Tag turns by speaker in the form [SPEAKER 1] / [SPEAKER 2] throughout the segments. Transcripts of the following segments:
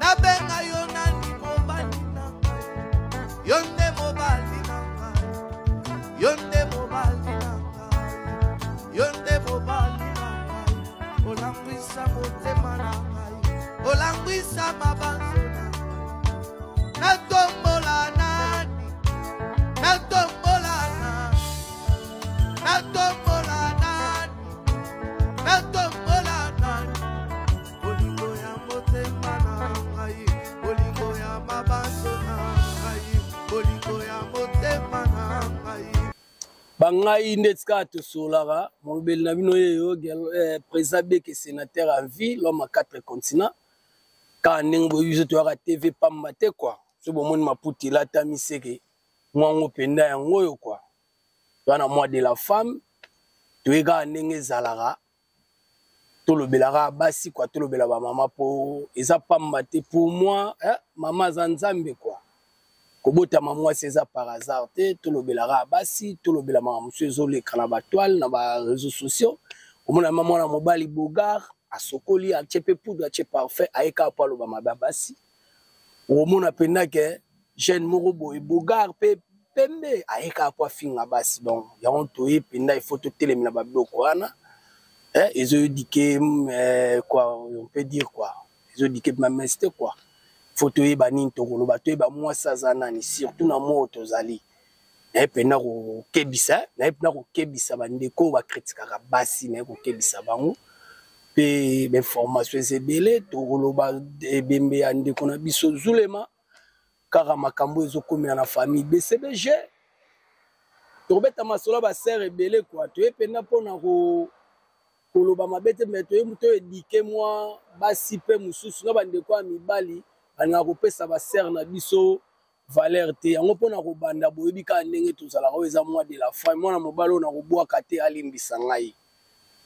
[SPEAKER 1] Nabenga yo nani mobali na ngai? Yo nde mobali na ngai. Yo nde mobali na ngai. Yo nde mobali na ngai. Olangwisa motema na ngai. Olangwisa mabanzo na ngai. Natombola nani? Natombola nani? Natombola nani? Natombola nani? Bolingo ya motema na ngai, bolingo ya mabanzo na ngai, bolingo ya motema na ngai.
[SPEAKER 2] Bangai ndeti kaka tosololaka molobeli na bino yeyo eh, président beke sénateur en vie, l'homme à quatre continents. Kaka ndenge boyebi biso toyaka tv pamba te quoi. So bomoni maputa elatami seke mwango mpenza yango oyo quoi. Toya na mois de la femme, toye kaka ndenge ezalaka tolobela kaka basi quoi, tolobela bamama po eza pamba te. Pour moi eh, mama aza nzambe quoi. Kobotama mwasi eza par hasard te. Tolobela kaka basi, tolobela makambo mosusu ezoleka na batoile na ba réseaux sociaux. Omona ma mwana mobali bogar asokoli, atie pe poudre, atie parfum, aye kaka po aloba mabe ya basi. Omona mpenza ke jeune moko boye bogar pe pembe aye kaka po afinga basi. Donc yango toye mpenza il faut totelemela babiloko wana. Eh, ezoyodike eh, quoi on peut dire quoi, ezodike mameste quoi. Faut toyeba nini tokoloba, toyeba mwasi aza nani, surtout na mwa oyo tozali. Naye mpenza kokebisa, naye mpenza kokebisa bandeko oyo bakritikaka basi, naye kokebisa bango mpe bainformation eza ebele. Tokoloba ebembe ya ndeko na biso Zulema, kaka makambo ezokomela na famille BCBG. Tokobeta masolo ya basere ebele quoi. Toye mpenza mpona koloba mabe te, mais toye toedike mwa basi mpe mosusu na bandeko ya mibali balingaka kopesa basere na biso valeur te. Yango mpona kobanda boyebi kaka ndenge tozalaka, oyo eza mois de la femme, mwana mobali oyo nakobwaka te alimbisa ngai.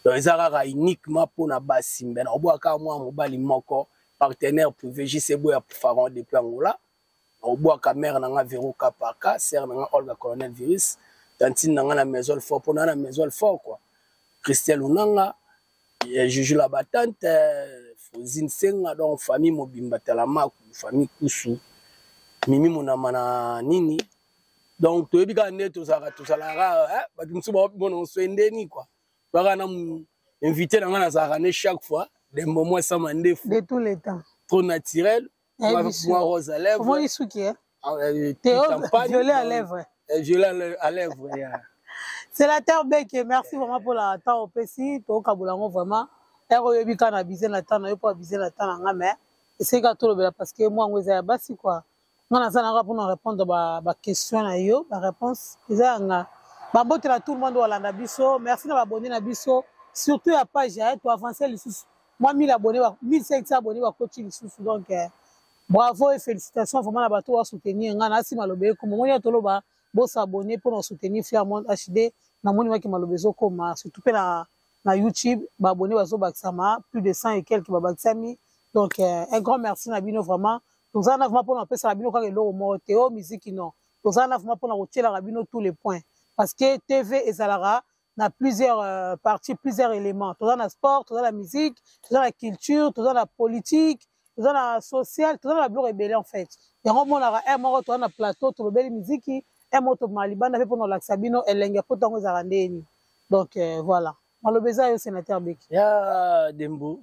[SPEAKER 2] Donc eza kaka uniquement mpona basi, mbe nakobwaka kaka mwana mobali moko partenaire privé JC Boya Pharaon depuis Angola. Nakobwaka mère na nga Vero Kapaka, sœur na nga Olga Colonel Virus, tantine na nga na Maison Fort, mpona na Maison Fort quoi, Christelle Onanga, Juju la battante, Frosine Senga, donc famille mobimba Talamaku, famille Kusu, Mimi Monama na nini. Donc toyebi kaka nde tozalaka, tozalaka bato mosusu baomona oswendeni quoi. Baka na invité na nga nazalaka ne chaque fois dembo mwa sama ndefu
[SPEAKER 3] de tous les temps,
[SPEAKER 2] trop naturel, moi rose à lèvres.
[SPEAKER 3] Omoni suki eh? Violet à lèvres.
[SPEAKER 2] Violet à lèvres, yeah.
[SPEAKER 3] Sénateur Beke, merci vraiment pour la temps opesi, tokabola ngo vraiment. Ero oyebi kaka na bize na temps na yo mpo abize na temps na nga, mais esengeli kaka tolobela parce que mwa yango eza ya basi quoi. Nga naza nanga mpona répondre ba question na yo, ba réponse eza ya nga. Bambote na tout le monde oyo alanda biso, merci na babone na biso, surtout ya page ya to avancer lisusu mwa 1000 abonnés, 1500 abonnés bakoti lisusu. Donc bravo et félicitations vraiment na bato oyo soutenir nga na nsima maloba ekoma. Omoni ya toloba bosabonner mpona soutenir Flair Monde HD, namoni maki maloba ezokoma surtout mpe na YouTube baabonné bazobakisama plus de 100 et quelques babakisami. Donc un grand merci na bino vraiment. Toza na vraiment mpona kopesaka bino kaka eloko moko te oyo miziki, non, toza na vraiment mpona kotielaka bino tous les points parce que TV ezalaka na plusieurs parties, plusieurs éléments. Toza na sport, toza na musique, toza na culture, toza na politique, toza na social, toza na biloko ebele en fait. Yango omonaka un moko toza na plateau tolobeli miziki, un moko tobimaka libanda mpe mpona kolakisa bino elenge ya poto yango ezalaka ndeni. Donc voilà, maloba eza yo sénateur Beki.
[SPEAKER 2] Ya Dembo,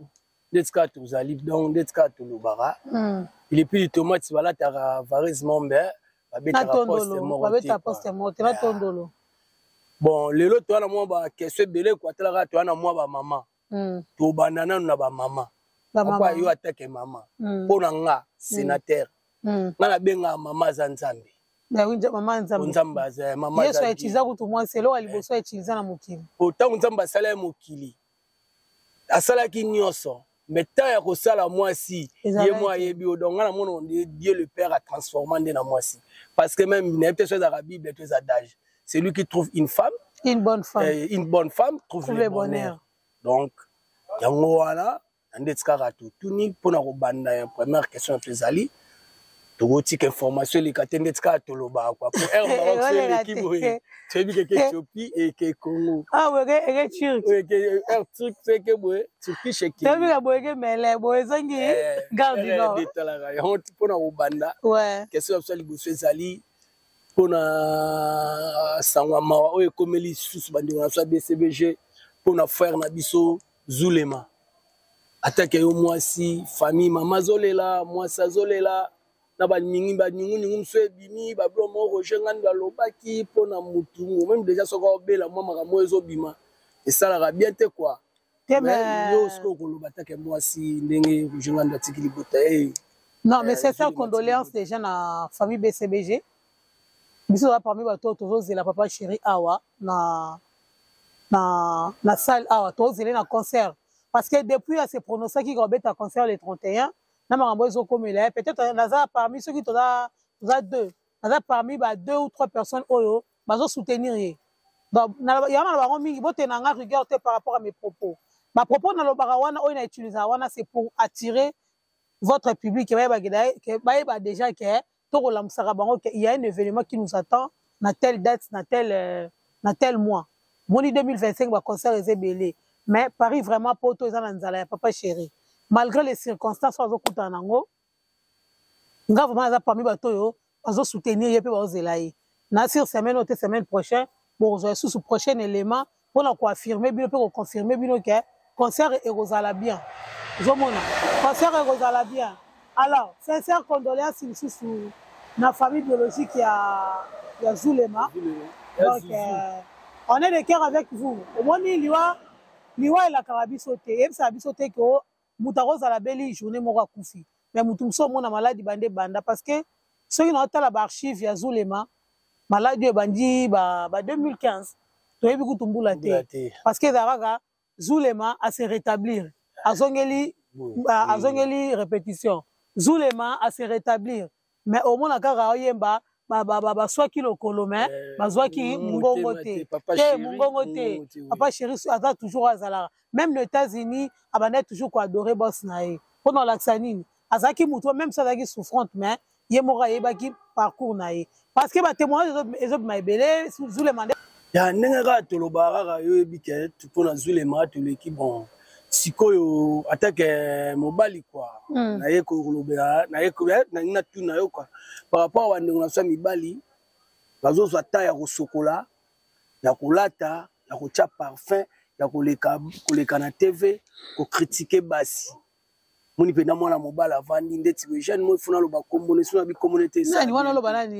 [SPEAKER 2] ndeti kaka tozali, donc ndeti kaka tolobaka pilipili tomate balataka varise mombe babetaka poste moko te,
[SPEAKER 3] babetaka poste moko te na tondolo.
[SPEAKER 2] Bon, lelo toya na mwa baquestion ebele kwa talaka, toya na mwa bamama. Tobanda nanu na bamama. Papa yo atake mama, mpo na nga sénateur, nga nabengaka mama aza nzambe.
[SPEAKER 3] Mama nzambe,
[SPEAKER 2] nzambe aza mama.
[SPEAKER 3] Yesu autiliza kutu mwasi, eloko ya liboso autiliza na mokili.
[SPEAKER 2] Po ntango nzambe asala ye mokili, asalaki nyonso, mais temps ya kosala mwasi ye mo ayebi o. Donc nga namona Dieu le Père atransforma nde na mwasi, parce que même nayebi te so ezalaka Bible to eza d'âge, c'est lui qui trouve une femme,
[SPEAKER 3] une bonne femme,
[SPEAKER 2] une bonne femme trouve, trouve le bonheur. Donc yango wana na ndeti kaka totuni mpona kobanda ya première question to ezali Tokotika information eleka te ndeti kaka tolobaka kua po air Maroc so eleki boye, toyebi keke Ethiopie eke Congo.
[SPEAKER 3] Ah, eke Turc.
[SPEAKER 2] Air Turc so eke boye, Turkish eke.
[SPEAKER 3] Toyebi ka boye eke mele boye ezongi gare du Nord.
[SPEAKER 2] Etalaka yango mpona kobanda. Question na biso ya liboso ezali mpona sango ya mawa oyo ekomeli lisusu bandeko na biso ya BCBG mpona frère na biso Zulema. Atake yo mwasi, famille, mama azolela, mwasi azolela, na baningi baninguningu mosusu ebimi babilo moko Roger Ngandu alobaki mpona mutu meme déjà soki obela mwa makambo oyo ezobima esalaka bien te quoi. Yo sikoyo okoloba atake mwasi ndenge Roger Ngandu atiki libota ye.
[SPEAKER 3] Non, mais c'est ça, condoléances déjà na famille BCBG. Biso toza parmi bato oyo tozozela papa chéri awa na salle awa, tozozela na concert parce que depuis ase prononçaki kobeta concert le 31 na makambo ezokomela ye. Peut-être naza parmi soki toza deux, naza parmi ba deux ou trois personnes oyo bazosoutenir ye. Donc yango na bango mingi botena nga rigueur te par rapport à mes propos. Ba propos nalobaka wana oyo na utilisaka wana, c'est pour attirer votre public, bayeba déjà que tokolamusaka bango que il y a un événement qui nous attend na telle date, na tel mois. Moni 2025, ba concert eza ebele, mais Paris vraiment poto eza na nzala ya papa chéri malgré les circonstances oyo azokutana nango. Nga vraiment aza parmi bato oyo bazosoutenir ye mpe bazozela ye na sur semaine oyo te, semaine prochaine bokozwa lisusu prochain élément mpona koaffirme bino mpe koconfirme bino ke concert ekozala bien. Ozomona concert ekozala bien. Alors, sincère condoléance lisusu na famille biologique ya Zulema. Donc on est de cœur avec vous. Omoni, liwa, liwa elakaka biso te, eyebisaka biso te ke moto akozala beli journée moko akufi. Mais motu mosusu omona maladi bande ebanda, parce que soki naotala baarchive ya Zulema, maladi oyo ebandi ba 2015, toyebi kutu mbula te, parce que ezala kaka Zulema ase rétablir, azongeli répétition, Zulema ase rétablir, mais omona kaka oyemba baswaki lokolo, mais bazwaki mongongo te te, mongongo te. Papa chéri aza toujours, azalaka même na États-Unis, abandaki toujours koadore boss na ye. Mpona olakisa nini? Azalaki motu, même so azalaki souffrante, mais ye moko ayebaki parcours na ye, parce que batémoignage ezobima ebele. Zulema nde
[SPEAKER 2] Ya ndenge kaka tolobaka kaka, yo oyebi ke mpona Zulema toleki. Bon, sikoyo atake mobali kua, naye kolobela, naye nalingi natuna yo kua par rapport a bandeko na biso ya mibali bazozwa ta ya kosokola, ya kolata, ya kotia parfum, ya koleka koleka na TV kocritiquer basi. Moni mpenza mwana mobali avandi ndeti boye, jeune mo ifuna aloba kombone so na bikombone te.
[SPEAKER 3] Nani wana oloba nani?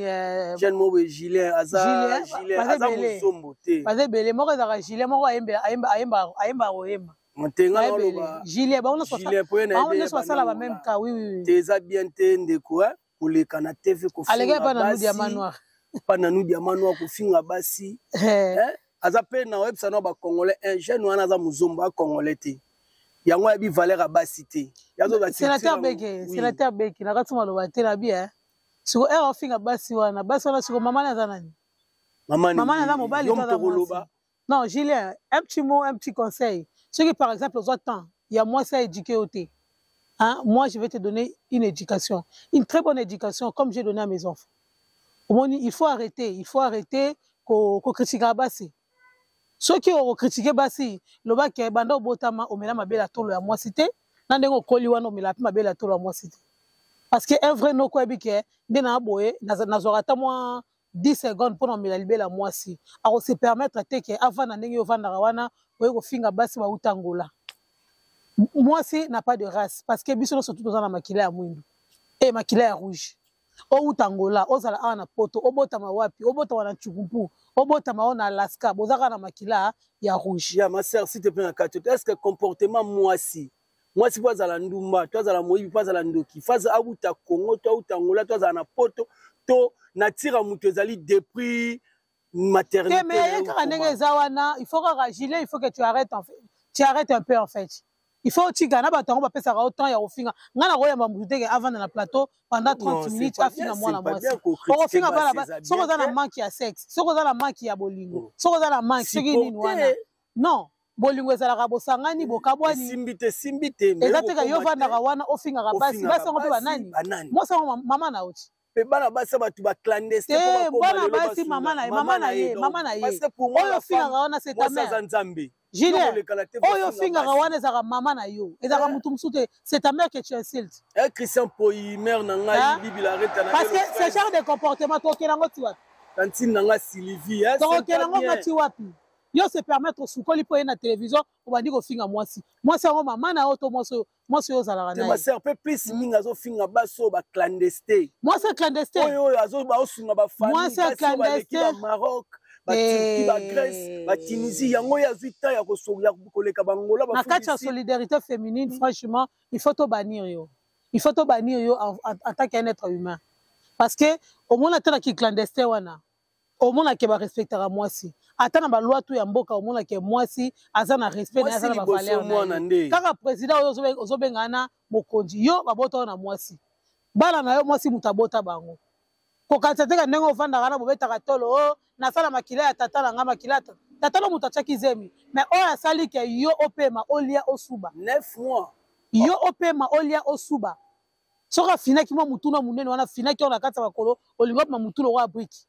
[SPEAKER 2] Jeune mo boye Julien, aza Julien, aza mozombo te.
[SPEAKER 3] Baza ebele. Moko ezalaka Julien, moko ayemba koyemba.
[SPEAKER 2] Ntenga oloba.
[SPEAKER 3] Julien, bango nyonso basala ba même cas, oui.
[SPEAKER 2] Te, eza bien te, ndeko, koleka na TV.
[SPEAKER 3] Aleki pa na Diamant Noir.
[SPEAKER 2] Pa na nu Diamant Noir, kofinga basi. Aza mpe na oyebisa na bacongolais, un jeune wana aza mozombo, acongolais te, yango ayebi valeur ya basi te.
[SPEAKER 3] Sénateur Beke, sénateur Beke, na kati maloba te na bi siko ere ofinga basi wana, basi wana siko mama aza nani? Mama aza mobali to aza mwasi? Non, Julien, un petit mot, un petit conseil. Soki par exemple ozwa temps ya mwasi aéduqué yo te, hein, moi je vais te donner une éducation, une très bonne éducation, comme j'ai donné à mes enfants. Omoni, il faut arrêter, il faut arrêter kocritiquer basi. Soki okocritiquer basi, lobaki banda obotama omela mabele ya tolo ya mwasi te, na ndenge okoli wana omela mpe mabele ya tolo ya mwasi te, parce que un vrai noko oyebi ke nde na boye nazwaka ata mwa 10 secondes mpona omela libele ya mwasi, akose permettre te ke avanda ndenge ovandaka wana oye kofinga basi bauta Ngola. Mwasi n'a pas de race, parce que biso nyonso tu toza na makila ya mwindu e makila ya rouge. Outa Ngola, ozala awa na Poto, obotama wapi, obotama na Nchukumpu, obotama oyo na Alaska, boza kaka na makila ya rouge.
[SPEAKER 2] Ya ma sœur, s'il te plaît, na kati, est ce que comportement mwasi, mwasi mpo azala ndumba to azala moyibi, mpo azala ndoki, fo awuta Congo to awuta Ngola to azala na Poto to natira moto ezali depuis maternité?
[SPEAKER 3] Te, mais ye kaka ndenge eza wana, il faut kaka, Julien, il faut que tu arrêtes en fait, tu arrêtes un peu en fait. Il faut otika na bato yango bapesaka yo temps ya kofinga. Ngai na koyamba motu teke avanda na plateau pendant 30 minutes afinga mwana mwasi. Okofinga bana soki oza na manque ya sexe, soki oza na manque ya bolingo, soki oza na manque soki nini wana. Non, bolingo ezalaka bosangani, bokabwani.
[SPEAKER 2] Simbi te, simbi te.
[SPEAKER 3] Eza teka yo ovandaka wana ofingaka basi. Basi yango mpe banani? Mwasi yango mama na oti.
[SPEAKER 2] Mpe bana basi ya bato baclandestin.
[SPEAKER 3] Te, bana basi, mama na ye, mama na ye, mama na ye oyo ofingaka wana, c'est ta mère.
[SPEAKER 2] Aza Nzambe.
[SPEAKER 3] Julien, oyo ofingaka wana ezalaka mama na yo, ezalaka motu mosusu te. C'est ta mère que tu insultes.
[SPEAKER 2] Eh, Christian Poi, mère na ngai, Bibi Lareta na
[SPEAKER 3] Parce que ce genre de comportement, tokende yango ti wapi?
[SPEAKER 2] Tantine na ngai Sylvie.
[SPEAKER 3] Tokokende yango nga ti wapi? Yo se permettre, osukoli mpo ye na télévision, obandi kofinga mwasi. Mwasi yango mama na yo to mwasi oyo, mwasi oyo ozalaka na
[SPEAKER 2] ye? Ma sœur, mpe plus mingi azofinga basi oyo baclandestin.
[SPEAKER 3] Mwasi ya clandestin.
[SPEAKER 2] Oyo oyo baosunga bafamille,
[SPEAKER 3] basi
[SPEAKER 2] oyo baleki Bamaroc, Baturquie, Bagrèce, Batunisie. Yango oyo azwi temps ya koleka Bangola.
[SPEAKER 3] Na kati ya solidarité féminine, franchement, il faut tobannir yo, il faut tobannir yo en tant qu'un être humain, parce que omona ata na kiclandestin wana, omonake barespectaka mwasi. Ata na baloi tu ya mboka, omonake mwasi aza na respect na ye, aza na bavaleur na ye. Kaka président oyo ozobengana na mokonzi, yo babota oyo na mwasi, bana na yo mwasi moto abota bango. Kokanisa te ka ndenge ovandaka na bobetaka tolo o nasala makila ya tata na nga, makila ya tata no moto atiaki zemi, mais oyo asali ke yo opema, olia, osuba.
[SPEAKER 2] 9 mois.
[SPEAKER 3] Yo opema, olia, osuba. Soki afinaki mwa mutuna monene wana, afinaki oyo na kati ya makolo, olingi obima mutu lokola brique.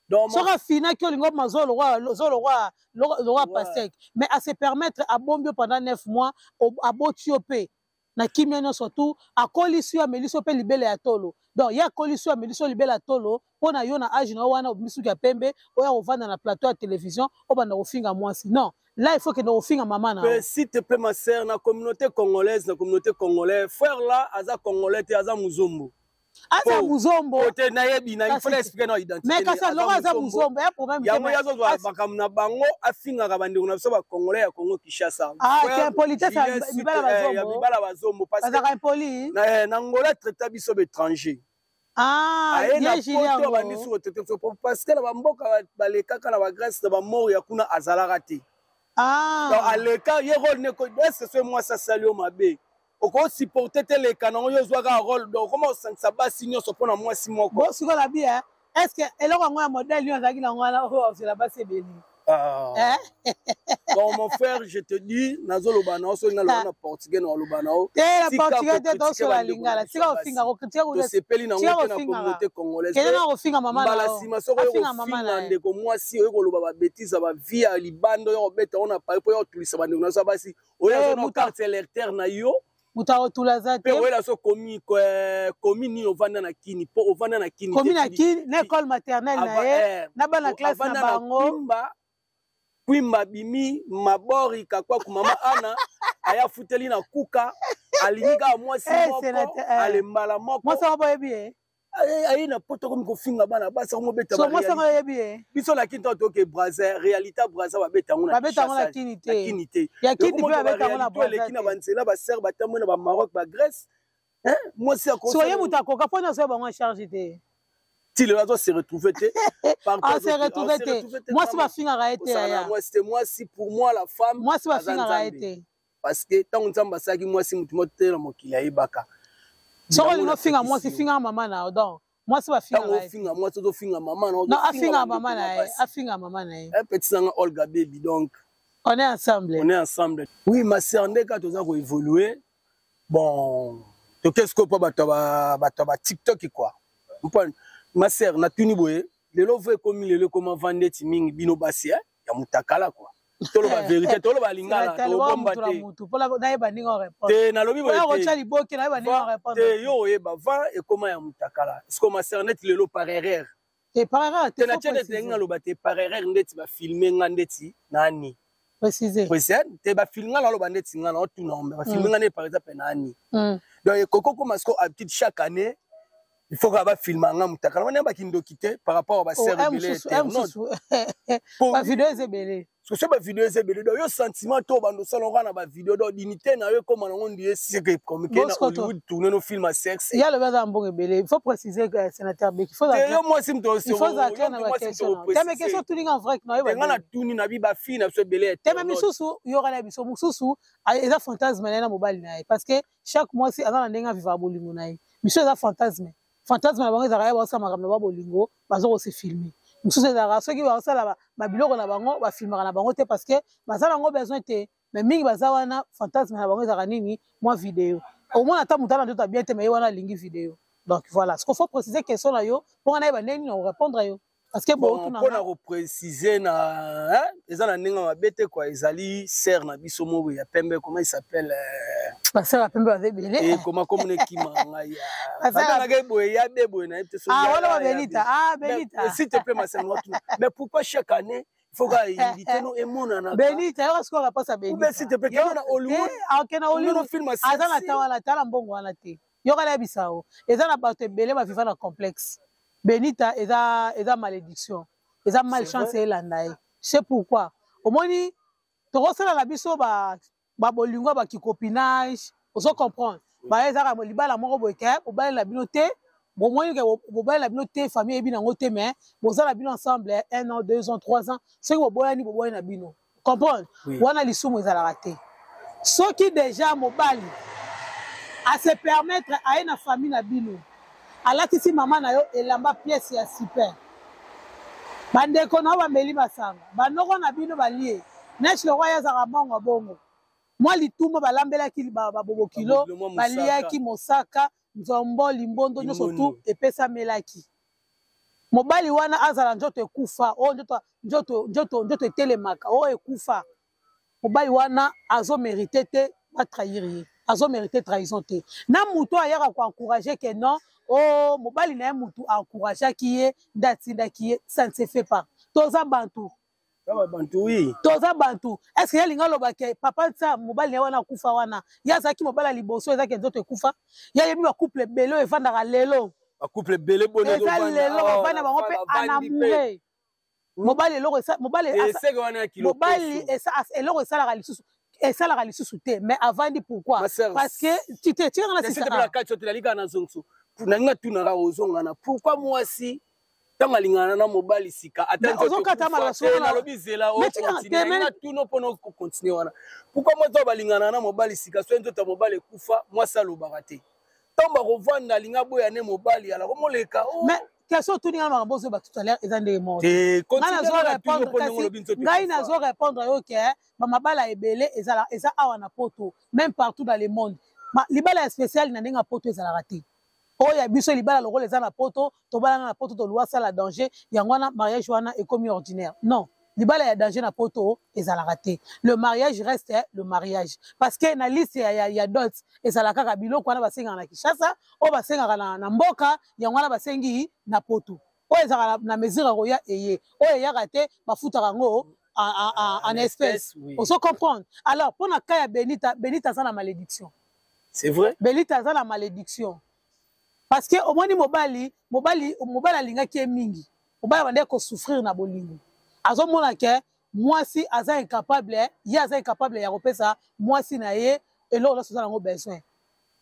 [SPEAKER 3] Soki afinaki, olingi obima zo lokola pastèque. Mais ase permettre, abombi yo pendant 9 mois, aboti yo mpe na kimia nyonso tu, akolisi yo, amelisi yo mpe libele ya tolo. Donc ye akolisi yo, amelisi yo libele ya tolo mpo na yo. Na age na yo wana, obimi suki ya pembe, oya kovanda na plateau ya télévision, obanda kofinga mwasi. Non, là il faut kende kofinga mama na
[SPEAKER 2] yo. S'il te plaît, ma sœur, na communauté congolaise, na communauté congolaise, frère là aza congolais te, aza muzombo.
[SPEAKER 3] Aza muzombo.
[SPEAKER 2] Te, nayebi na, il faut expliquer na identité.
[SPEAKER 3] Mais kasi loko aza muzombo, ya problème.
[SPEAKER 2] Yango ye azozwa makambo na bango, afingaka bandeko na biso bacongolais ya Congo Kinshasa.
[SPEAKER 3] Ah, ke impolitesse ya mibala bazombo.
[SPEAKER 2] Ya mibala bazombo.
[SPEAKER 3] Parce que azalaka impoli.
[SPEAKER 2] Na Angola traita biso baétranger.
[SPEAKER 3] Ah,
[SPEAKER 2] aye na poto, abandi su kotraite biso, parce que na bamboka balekaka na Bagrèce, na bamort ya kuna, azalaka te.
[SPEAKER 3] Ah.
[SPEAKER 2] Donc aleka ye rôle ne est-ce so mwasi asali yo mabe, okosupporte te, leka nango, yo ozwaka rôle. Donc okoma kosangisa basi nyonso mpona mwasi moko.
[SPEAKER 3] Bosikola bi, est ce que eloko yango ya modèle nini azalaki nango wana oyo ozela basi ebele?
[SPEAKER 2] Ah. Bon, mon frère, je te dis, nazoloba na soki naloba na portugais, na oloba na
[SPEAKER 3] o. Te, na portugais te, tosola lingala. Tika kofinga, kocritique.
[SPEAKER 2] Tosepeli nango te na communauté congolaise.
[SPEAKER 3] Kende na kofinga mama.
[SPEAKER 2] Mbala nsima soki oyo kofinga ndeko mwasi, oyo koloba babêtises ya bavie ya libanda, oyo kobeta ngo na Paris mpo oyo kotulisa bandeko na so basi, oyo aza na carte électeur na yo.
[SPEAKER 3] Moto akotula aza te.
[SPEAKER 2] Mpe oyela so komi komi nini, ovanda na Kini, mpo ovanda na Kini.
[SPEAKER 3] Komi na Kini, na école maternelle na ye, na bana classe na bango.
[SPEAKER 2] Kwimba, Kwimba, bimi mabori kakwaku, mama ana aya futeli na kuka, alingi kaka mwasi moko, alembala moko.
[SPEAKER 3] Mwasi yango boyebi ye?
[SPEAKER 2] Aye na poto, komi kofinga bana basi, akomobeta.
[SPEAKER 3] So mwasi yango oyebi ye?
[SPEAKER 2] Biso na Kini, to toke Braza, réalité ya Braza babeta yango.
[SPEAKER 3] Babeta yango na Kini te.
[SPEAKER 2] Kini te.
[SPEAKER 3] Ya Kini mpe babeta yango na
[SPEAKER 2] Braza. Eleki na banzela, basere batambwe na Bamaroc, Bagrèce, mwasi.
[SPEAKER 3] So ye moto akoka mpo nyonso bango charge te.
[SPEAKER 2] Ti lelo azo se retrouver te.
[SPEAKER 3] Ase retrouver te. Mwasi bafingaka ye te.
[SPEAKER 2] Yaya, mwasi te. Mwasi, pour moi, la femme.
[SPEAKER 3] Mwasi bafingaka ye te.
[SPEAKER 2] Parce que ntango Nzambe asalaki mwasi, motu moko te na mokili ayebaka.
[SPEAKER 3] Soki olingi ofinga mwasi, finga mama na yo. Donc mwasi bafingaka.
[SPEAKER 2] Ntango ofinga mwasi, ozofinga mama na.
[SPEAKER 3] Non, afinga mama na ye, afinga mama na ye.
[SPEAKER 2] Petit nanga Olga Baby, donc.
[SPEAKER 3] On est ensemble.
[SPEAKER 2] On est ensemble, oui, ma sœur. Nde kaka toza koévolue. Bon, toke sikoyo mpo bato ya baTikTok quoi. Mpo ma sœur, natuni boye: lelo vo ekomi, lelo ekoma va ndeti mingi bino basi ya mutakala quoi. Toloba vérité, toloba lingala, tobomba te. Te, nalobi boye te, yo oyeba va ekoma ya mutakala. Siko ma sœur, neti lelo par erreur
[SPEAKER 3] te, par erreur
[SPEAKER 2] te, natie neti ndenge naloba te, par erreur ndeti bafilme nga ndeti nani.
[SPEAKER 3] Préciser.
[SPEAKER 2] Te, bafilme nga, naloba ndeti nga naotuna, bafilme nga nde par exemple nani. Donc ekoki okoma siko habitude, chaque année il faut kaka bafilma nga mutakala wana, bakindoki te par rapport à basere ebele.
[SPEAKER 3] Bavideo eza ebele.
[SPEAKER 2] Soki bavideo eza ebele, donc yo sentiment to bando osala kaka na bavideo, donc dignité na yo ekóma nango ndie seke komike na Hollywood tourne no film ya sexe.
[SPEAKER 3] Ya lobi aza mbongo ebele. Il faut préciser que sénateur Beki,
[SPEAKER 2] faut te, yo mwasi moto.
[SPEAKER 3] Il faut ozala clair na baquestion te. Mais question tuninga en vrai na
[SPEAKER 2] yo. Nga na tuni na bi bafille na biso ebele.
[SPEAKER 3] Te, mais misusu yoka na biso, mosusu eza fantasme na ye na mobali na ye, parce que chaque mwasi aza na ndenge avivaka bolingo na ye. Misu eza fantasme, fantasme na bango ezalaka ya basala makambo na ba bolingo, baza kose filmer. Mosusu ezalaka soki basala babiloko na bango, bafilmaka na bango te, parce que baza nango besoin te. Mais mingi baza wana, fantasme na bango ezalaka nini? Mwa video. Omona ata moto ana nzoto bien te, mais ye wana alingi video. Donc voilà ce qu'il faut préciser, question na yo mpo nga nayeba ndenge nini na korépondre yo, parce que
[SPEAKER 2] bon, mpona koprécise na eza na ndenge mabe te quoi. Ezali sœur na biso moko ya pembe, comment il s'appelle?
[SPEAKER 3] Basœur ya pembe baza ebele.
[SPEAKER 2] Koma komona ekima ngai, babengaka boye ya be boye, nayebi te.
[SPEAKER 3] Wana babelita, ah, Benita.
[SPEAKER 2] S'il te plaît, ma sœur, mais pourquoi chaque année il faut ka invité no emonana?
[SPEAKER 3] Benita, yoka sikoyo réponse ya Benita.
[SPEAKER 2] S'il te plaît, kende na Hollywood.
[SPEAKER 3] Akende na Hollywood, aza na ta wana, tala mbongo wana te. Yoka, nayebisa o, eza na bato ebele baviva na complexe. Benita eza malédiction, eza malchance elanda ye. C'est pourquoi omoni tokosalaka biso babolingo ya bakicopinage, ozo comprendre? Baye ezaka libala moko boye ke bobali na bino te, bomoni ke bobali na bino te, famille eyebi nango te, mais boza na bino ensemble un an, 2 ans, 3 ans. Soki boboyani, boboyani na bino, comprendre? Wana lisumu ezalaka te. Soki déjà mobali ase permettre aye na famille na bino, alatisi mama na yo elamba pièce ya super, bandeko na yo bameli masanga, banoko na bino balie neti lokwa ye azalaka mbongo bongo, mwa lituma balambelaki babobokilo, baliaki mosaka, nzombo, limbondo, nyonso tu epesamelaki mobali wana, azala nzoto ekufa oyo nzoto, nzoto, nzoto, nzoto etelemaka oyo ekufa, mobali wana azomérite te batrahir ye, azomérite trahison te. Na moto ayaka koencourage ke non, o oh, mobali na ye motu aencourageaki ye nde atindaki ye, ça ne se fait pas. Toza bantu.
[SPEAKER 2] Bantu, oui.
[SPEAKER 3] Toza bantu. Est ce que ye alingi aloba ke papa nsa mobali na ye wana akufa wana, ye azalaki mobali ya liboso, ezaki nzoto ekufa? Ye ayebi bacouple ebele oyo evandaka lelo.
[SPEAKER 2] Bacouple ebele.
[SPEAKER 3] Boni eza lelo bavanda bango mpe en amoureux. Mobali eloko, mobali, mobali eloko esalaka lisusu, esalaka lisusu te, mais avandi. Pourquoi? Parce que tu te tikanga
[SPEAKER 2] na sisa kati otelalika na zonso nalinga tunaka ozongana. Pourquoi mwasi ntango alingana na mobali sika,
[SPEAKER 3] ata
[SPEAKER 2] nalobi zela tuno mpona okontinue wana, pourquoi mwasi oyo balingana na mobali sika, soki nzoto ya mobali ekufa, mwasi alobaka te? Ntango bakovanda, alinga boya ne mobali ala komoleka.
[SPEAKER 3] Question otuni nga, makambo ozoyeba tout à l'heure eza ndenge moko. Ngai nazo répondre yo ke bamabala ebele eza awa na Poto, même partout dans le monde, libala ya spécial na ndenge ya Poto ezalaka te. Oyo ya biso libala lokola eza na Poto, tobalana na Poto, toluwa sala danger, yango wana mariage wana ekomi ordinaire. Non, libala ya danger na Poto ezalaka te. Le mariage reste le mariage, parce que na liste ya dot ezalaka kaka biloko wana basengaka na Kinshasa, oyo basengaka na mboka, yango wana basengi na Poto. Oyo ezalaka na mesure ya koya eye, oyo eyaka te, bafutaka yango en espèce, ozo comprendre? Alors mpona cas ya Benita, Benita aza na malédiction.
[SPEAKER 2] C'est vrai.
[SPEAKER 3] Benita aza na malédiction parce que omoni mobali alingaki ye mingi, mobali abandaki kosouffrir na bolingo, azomona ke mwasi aza incapable, ye aza incapable ya kopesa mwasi na ye eloko nyonso aza nango besoin.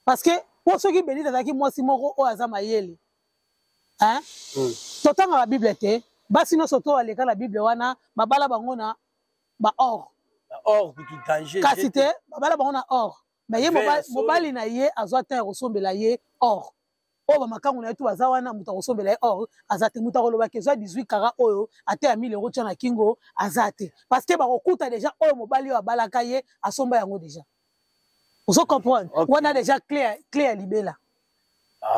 [SPEAKER 3] Parce que mpo soki Benita azalaki mwasi moko oyo aza mayele, hein? Totangaka Bible te, basi nyonso to baleka na Bible wana babala bango na baor.
[SPEAKER 2] Or kutu danger.
[SPEAKER 3] Kasi te, babala bango na or, mais ye mobali na ye azwa temps ya kosombela ye or. Oyo bamakangu na ye tu baza wana, moto akosombela ye or aza te. Moto akolobaki ezwa 18 carats oyo ate ya 1000 euro tia na kingo aza te, parce que bakokuta déjà oyo mobali oyo abalaka ye asomba yango déjà, ozo comprendre? Wana déjà clé ya libela.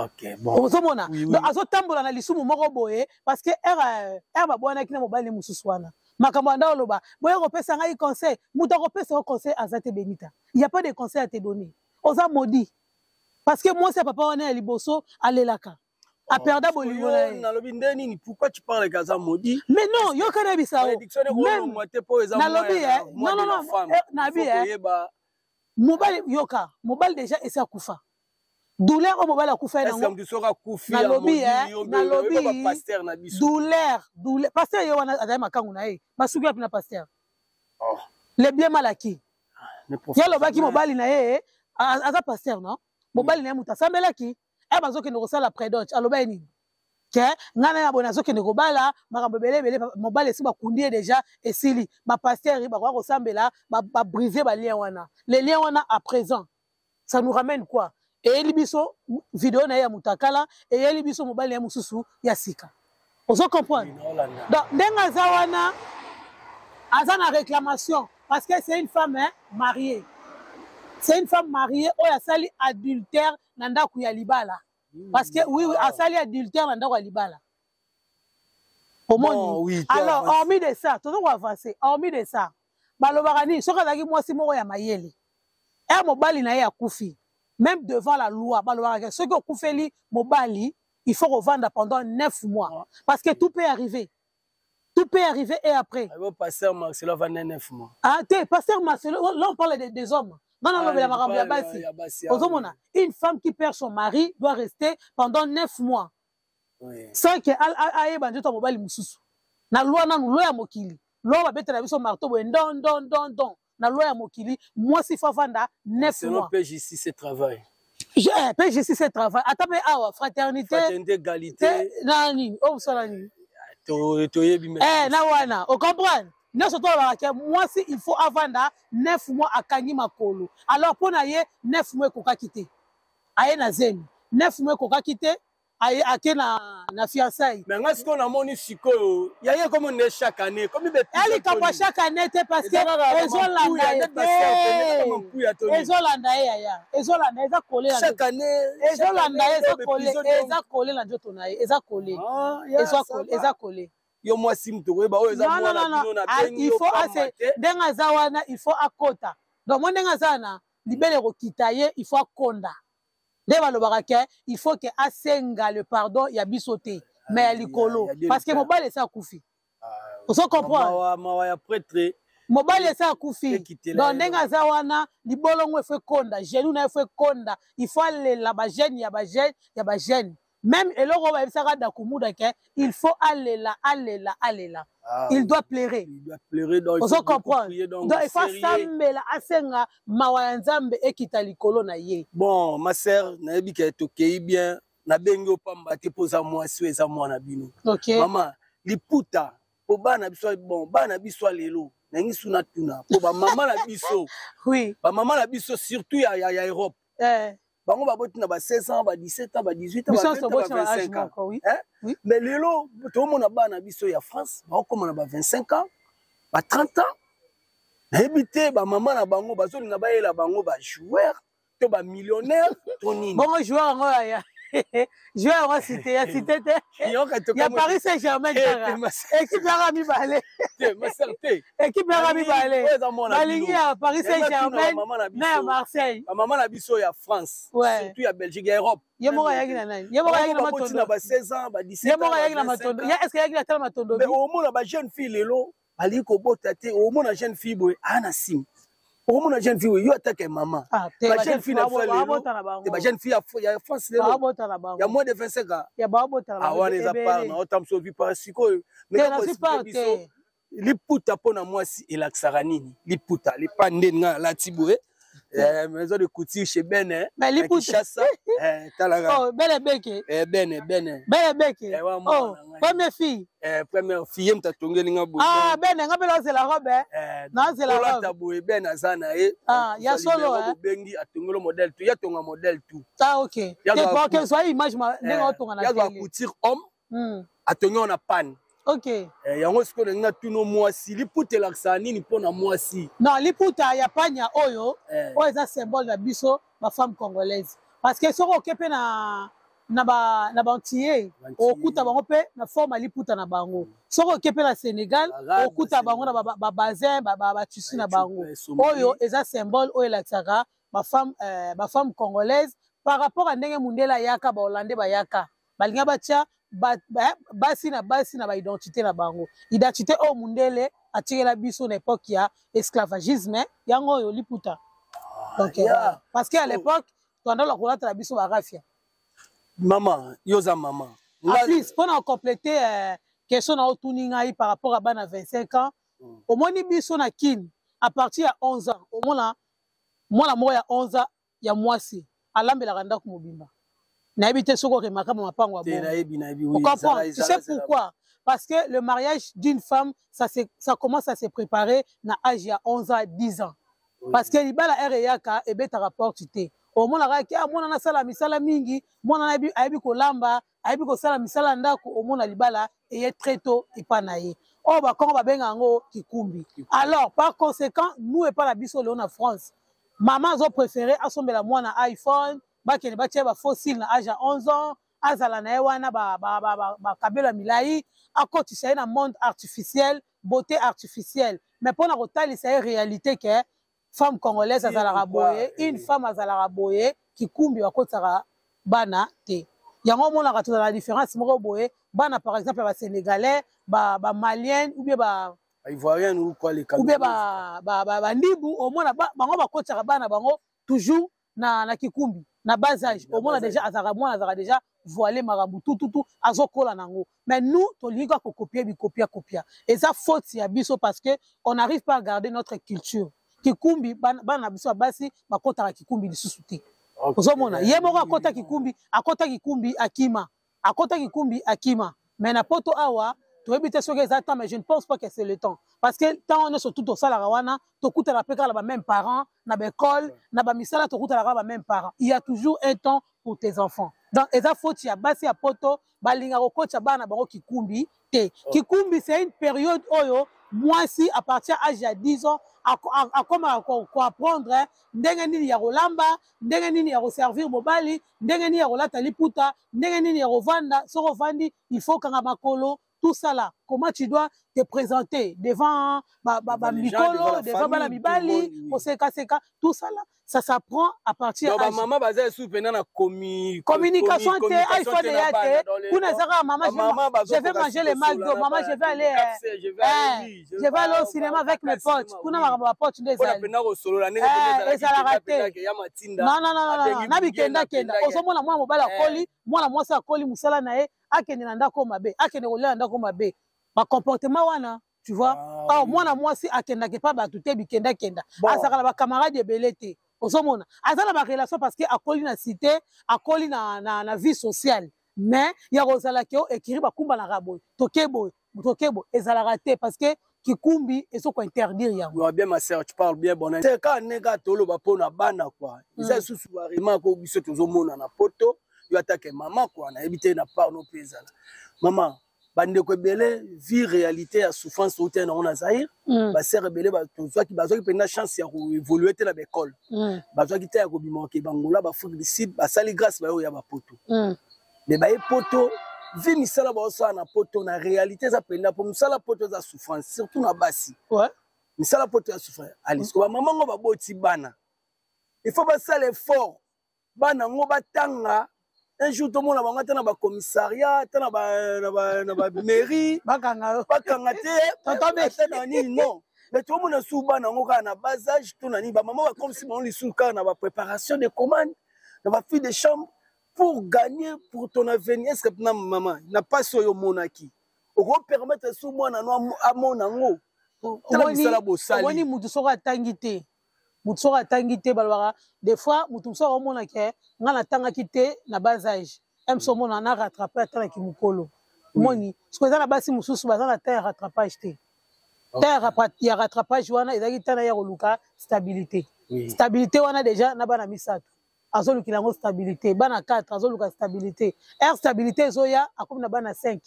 [SPEAKER 2] Okay, bon.
[SPEAKER 3] Ozomona? Donc azotambola na lisumu moko boye, parce que ere babwanaki na mobali mosusu wana, makambo anda oloba boye kopesa ngai conseil, moto akopesa yo conseil aza te. Benita, il y a pas de conseil à te donner, oza maudit, parce que mwasi ya papa wana ya liboso alelaka, aperda bolingo na ye.
[SPEAKER 2] Nalobi nde nini? Pourquoi tu parles kaza maudit?
[SPEAKER 3] Mais non, yoka, nayebisa yo. Nalobi
[SPEAKER 2] non, non, non,
[SPEAKER 3] nabi mobali, yoka, mobali déjà esi akufa, douleur oyo mobali akufa ye nango. Nalobi, nalobi douleur, douleur, pasteur ye wana azali makangu na ye, basuki wapi na pasteur? Le bien mal acquis. Ye alobaki mobali na ye aza pasteur, non, mobali na ye moto asambelaki e bazokende kosala pré-dot, aloba ye nini? Ke ngai na ya boye nazokende kobala, makambo ebele ebele, mobali esi bakundi ye déjà, esili. Bapasteur bakoka kosambela, babrise balien wana, le lien wana. À présent, ça nous ramène quoi? Eyeli biso video na ye ya motakala, eyeli biso mobali na ye mosusu ya sika, ozo comprendre? Donc ndenge aza wana, aza na réclamation, parce que c'est une femme, hein, mariée, c'est une femme mariée oyo asali adultère na ndako ya libala. Parce que oui, asali adultère na ndako ya libala. Omoni?
[SPEAKER 2] Bon, oui,
[SPEAKER 3] alors, hormis de ça, tozo koavancer, hormis de ça, balobaka nini? Soki azalaki mwasi moko ya mayele, ere mobali na ye akufi, même devant la loi, balobaka ke soki okufeli mobali, il faut kovanda pendant 9 mois, parce que tout peut arriver, tout peut arriver. Et après
[SPEAKER 2] Abo pasteur Marcelo avanda 9 mois.
[SPEAKER 3] Ah te, pasteur Marcelo, là on parle des hommes. Nga nalobela makambo ya basi.
[SPEAKER 2] Ya basi.
[SPEAKER 3] Ozomona, une femme qui perd son mari doit rester pendant 9 mois sans que ayeba nzoto ya mobali mosusu. Na loi nanu, loi ya mokili, loi babetela biso marteau boye, ndon ndon ndon ndon, na loi ya mokili, mwasi faut avanda 9
[SPEAKER 2] Selon
[SPEAKER 3] mois.
[SPEAKER 2] PJC, c'est travail.
[SPEAKER 3] PJC, c'est travail. Ata mpe awa, fraternité.
[SPEAKER 2] Fraternité, égalité.
[SPEAKER 3] Te na nini oyo mosala nini?
[SPEAKER 2] Toyebi.
[SPEAKER 3] Eh, na wana ocomprendre nyonso. Tolobaka ke mwasi, il faut avanda 9 mois akangi makolo. Alors, mpo na ye, 9 mois ekokaki te, aye na zemi. 9 mois ekokaki te, aye ake na fiançaille.
[SPEAKER 2] Mais nga sikoyo namoni sikoyo ya ye komi nde chaque année komi.
[SPEAKER 3] Likambo ya chaque année te, parce que ezolanda ye te, ezolanda ye, yaya, ezolanda, eza collé na
[SPEAKER 2] Chaque année.
[SPEAKER 3] Ezolanda ye, eza collé, eza collé na nzoto na ye, eza collé, eza collé.
[SPEAKER 2] Yo mwasi, moto koyeba oyo eza mwana bino na bengi.
[SPEAKER 3] Il faut ase ndenge aza wana, il faut akota. Donc mo ndenge aza wana, libele ekokita ye, il faut akonda. Nde balobaka ke il faut ke asenga le pardon ya biso te, mais ya likolo, parce que mobali esi akufi. Ozo comprendre?
[SPEAKER 2] Mawa ya prêtre.
[SPEAKER 3] Mobali esi akufi. Donc ndenge aza wana, libolongo efo ekonda, genou na ye efo ekonda, il faut alela bagene ya bagene ya bagene. Même eloko oyo bayebisaka Dakumuda ke il faut alela, alela, alela.
[SPEAKER 2] Ah,
[SPEAKER 3] il doit pleurer.
[SPEAKER 2] Il doit pleurer, donc.
[SPEAKER 3] Ozo comprendre? Donc il faut asambela, asenga mawa ya Nzambe ekita likolo na ye.
[SPEAKER 2] Bon, ma sœur, nayebi ke tokei bien. Nabengi yo pamba te, mpo oza mwasi oyo eza mwana bino. Mama, liputa mpo bana biso, bon, bana biso ya lelo, nangi suna tuna mpo bamama na biso, bamama na biso surtout ya Europe, bango baboti na ba 16 ans, ba 17 ans, ba 18 ans, ba 20 ans, ba 25 ans.
[SPEAKER 3] Oui.
[SPEAKER 2] Mais lelo toomona bana biso ya France baokóma na ba 25 ans, ba 30 ans. Nayebi te, bamama na bango bazolinga bayela bango bajoueur to bamillionnaire to nini?
[SPEAKER 3] Bongo joueur yango, yaya, joueur yango cité ya cité te, ya Paris Saint Germain kaka, équipe yaka mibale, équipe yaka mibale balingi, ya Paris Saint Germain na ya Marseille.
[SPEAKER 2] Bamama na biso ya France, surtout ya Belgique, ya Europe.
[SPEAKER 3] Ye moko ayaki na nani? Ye moko ayaki na matondo
[SPEAKER 2] na ba 16 ans, ba 17.
[SPEAKER 3] Ye moko ayaki na matondo. Est ce que ayaki na tala matondo?
[SPEAKER 2] Mais omona ba jeune fille lelo balingi kobota te. Omona jeune fille boye aa na nsima, okomona jeune fille oyo yo atake mama. Ba jeune fille na biso lelo, ba jeune fille ya France lelo ya moins de 25 ans awana, eza part na otambusa ovi par sikoyo. Biso, liputa mpo na mwasi elakisaka nini? Liputa lipa ndeni ngai alati boye, maison de couture chez Bene.
[SPEAKER 3] Mais liputa
[SPEAKER 2] Kinshasa, talaka.
[SPEAKER 3] Oh, Bene Beke.
[SPEAKER 2] Bene, Bene.
[SPEAKER 3] Bene Beke. Oh, première fille.
[SPEAKER 2] Première fille, ye moto atongeli nga boye.
[SPEAKER 3] Ah, Bene, nga mpe nazela robe. Nazela robe.
[SPEAKER 2] Olata boye, Bene aza na ye.
[SPEAKER 3] Ah, ya solo.
[SPEAKER 2] Bobengi, atongeli modèle tout, ya tonga modèle tout.
[SPEAKER 3] Ah, ok, ok, soa image ndenge otonga na
[SPEAKER 2] télé. Couture homme, atongi wana panne. Yango sikoyo nalingi natuna mwasi, liputa elakisaka nini mpona mwasi?
[SPEAKER 3] Non, liputa ya panya oyo, oyo eza symbole na biso bafemme congolaise, parce que soki oke mpe na baantille, okuta bango mpe na forme ya liputa na bango. Soki oke mpe na Sénégal, okuta bango na babazin, batissu na bango. Oyo eza symbole oyo elakisaka bafemme congolaise par rapport a ndenge mundele ayaka, bahollandais bayaka, balinga batia basi na basi na baidentité na bango. Identité oyo mundele atikela biso na époque ya esclavagisme, yango oyo liputa. Donc parce que à l'époque toandola kolatela biso barafia.
[SPEAKER 2] Mama, yo oza mama.
[SPEAKER 3] En plus, mpona kocompléter question na otuni ngai par rapport à bana 25 ans, omoni biso na Kine, à partir ya 11 ans, omona mwana moko ya 11 ans ya mwasi alambelaka ndako mobimba. Nayebi te soki oremaka ma mapango ya
[SPEAKER 2] bongo.
[SPEAKER 3] Comprends? Tu sais pourquoi? Parce que le mariage d'une femme, ça commence à se préparer na âge ya 11 ans, 10 ans, parce que libala ere eyaka, ebetaka porte te. Omonaka ke mwana nasala misala mingi, mwana ayebi kolamba, ayebi kosala misala ya ndako. Omona libala eye très tôt epa na ye, oyo bakongo babenga yango kikumbi. Alors, par conséquent, nous, epa na biso lelo na France, mama azopréféré asombela mwana iPhone. Bakende batia bafaux cils na age ya 11 ans, azala na ye wana bakabelo ya milai, akotisa ye na monde artificiel, beauté artificielle. Mais mpona kotalisa ye réalité ke femme congolaise azalaka boye, une femme azalaka boye, kikumbi bakotisaka bana te. Yango omonaka tozala na différence moko boye. Bana, par exemple, ya Basénégalais, Bamalienne ou bien ba
[SPEAKER 2] Ivoirienne ou quoi, les
[SPEAKER 3] ou bien Bandibu, omona bango bakotisaka bana bango toujours na kikumbi na bas âge. Omona déjà azalaka mwana, azalaka déjà voilé, makambo tututu azokola nango. Mais nous, tolingi kaka kokopia, bikopia kopia. Eza faute ya biso parce que on n'arrive pas à garder notre culture. Kikumbi, bana na biso ya basi bakotaka kikumbi lisusu te. Ozomona ye moko akota kikumbi, akota kikumbi, akima, akota kikumbi, akima. Mais na Poto awa, toyebi te soki eza temps, mais je ne pense pas que c'est le temps, parce que temps nyonso tu tosalaka wana, tokutana mpe kaka na bamême parents na baécole, na bamisala, tokutana kaka bamême parents. Il y a toujours un temps pour tes enfants. Donc eza faute ya basi ya Poto, balingaka kokotisa bana na bango kikumbi te. Kikumbi, c'est une période oyo mwasi à partir âge ya 10 ans akomaka koapprendre ndenge nini ya kolamba, ndenge nini ya koservir mobali, ndenge nini ya kolata liputa, ndenge nini ya kovanda. Soki ovandi, il faut kanga makolo, tout ça là, comment tu dois te présenter devant bamikolo, devant bana mibali, kosekaseka, tout ça là, ça s'apprend à partir.
[SPEAKER 2] Donc mama baza esu mpena na
[SPEAKER 3] communication te, iPhone eya te kuna. Ezaka mama, je vais manger le McDo, maman, je vais aller, je vais aller au cinéma avec mes potes. Kuna makambo bapote nde ezalaka te. Non, non, non, na bikendakenda. Ozomona mwana mobali akoli, mwana mwasi akoli, mosala na ye akende na ndako mabe, akende kolia na ndako mabe, bacomportement wana, tu vois. Ah, oh, mwana mwasi akendaka epa bato te, bikendakenda, azalaka na bacamarade ebele te. Ozomona aza na barelation parce que akoli na cité, akoli na vie sociale. Mais ya kozala ke o ekiri bakumbanaka boye, toke boye, toke boye, ezalaka te parce que kikumbi ezoko interdire yango.
[SPEAKER 2] Ouais, bien, ma sœur, tu parles bien. Bon, c'est quand ndenge toloba mpona bana quoi, eza lisusu baremarque oyo biso tozomona na Poto. Yo atake mama quoi, nayebi te na part no mpe ezala mama. Bandeko ebele, vie réalité ya souffrance outi nango na Zaire. Basere ebele tozwaki, bazwaki mpenza chance ya koévoluer te na baekole, bazwaki te ya kobima oke Bangola, baAfrique du Sud. Basali grâce, bayo ya bapoto. Mais baye Poto, vie misala baosala na Poto, na réalité eza mpenza po mosala Poto eza souffrance, surtout na basi. Misala Poto ya souffrance. Alisiko bamama ngo baboti bana, il faut basala effort, bana yango batanga. Un jour tomona bango ata na bacommissariat, ata na bamairie.
[SPEAKER 3] Bakanga.
[SPEAKER 2] Bakanga te, ata na nini, non. Mais tomona su bana yango kaka na bas âge to na nini, bamama bakomisi bango lisusu kaka na bapréparation de commande, na bafille de chambre pour gagner pour ton avenir. Est ce que na mama na mpasi oyo omonaki, okopermettre su mwana no amona yango? Tala misala bosali.
[SPEAKER 3] Omoni, mutu soki atangi te, mutu soki atangi te, balobaka des fois mutu mosusu akomona ke nga natangaki te na bas âge, mso omona na rattrape atalaki mokolo. Omoni soki eza na basi mosusu baza na temps ya rattrapage te. Temps ya rattrapage wana ezalaki ntango ya koluka stabilité. Stabilité wana déjà na bana misato, azolukela yango stabilité, bana 4, azoluka stabilité. Aire stabilité ezoya, akomi na bana 5,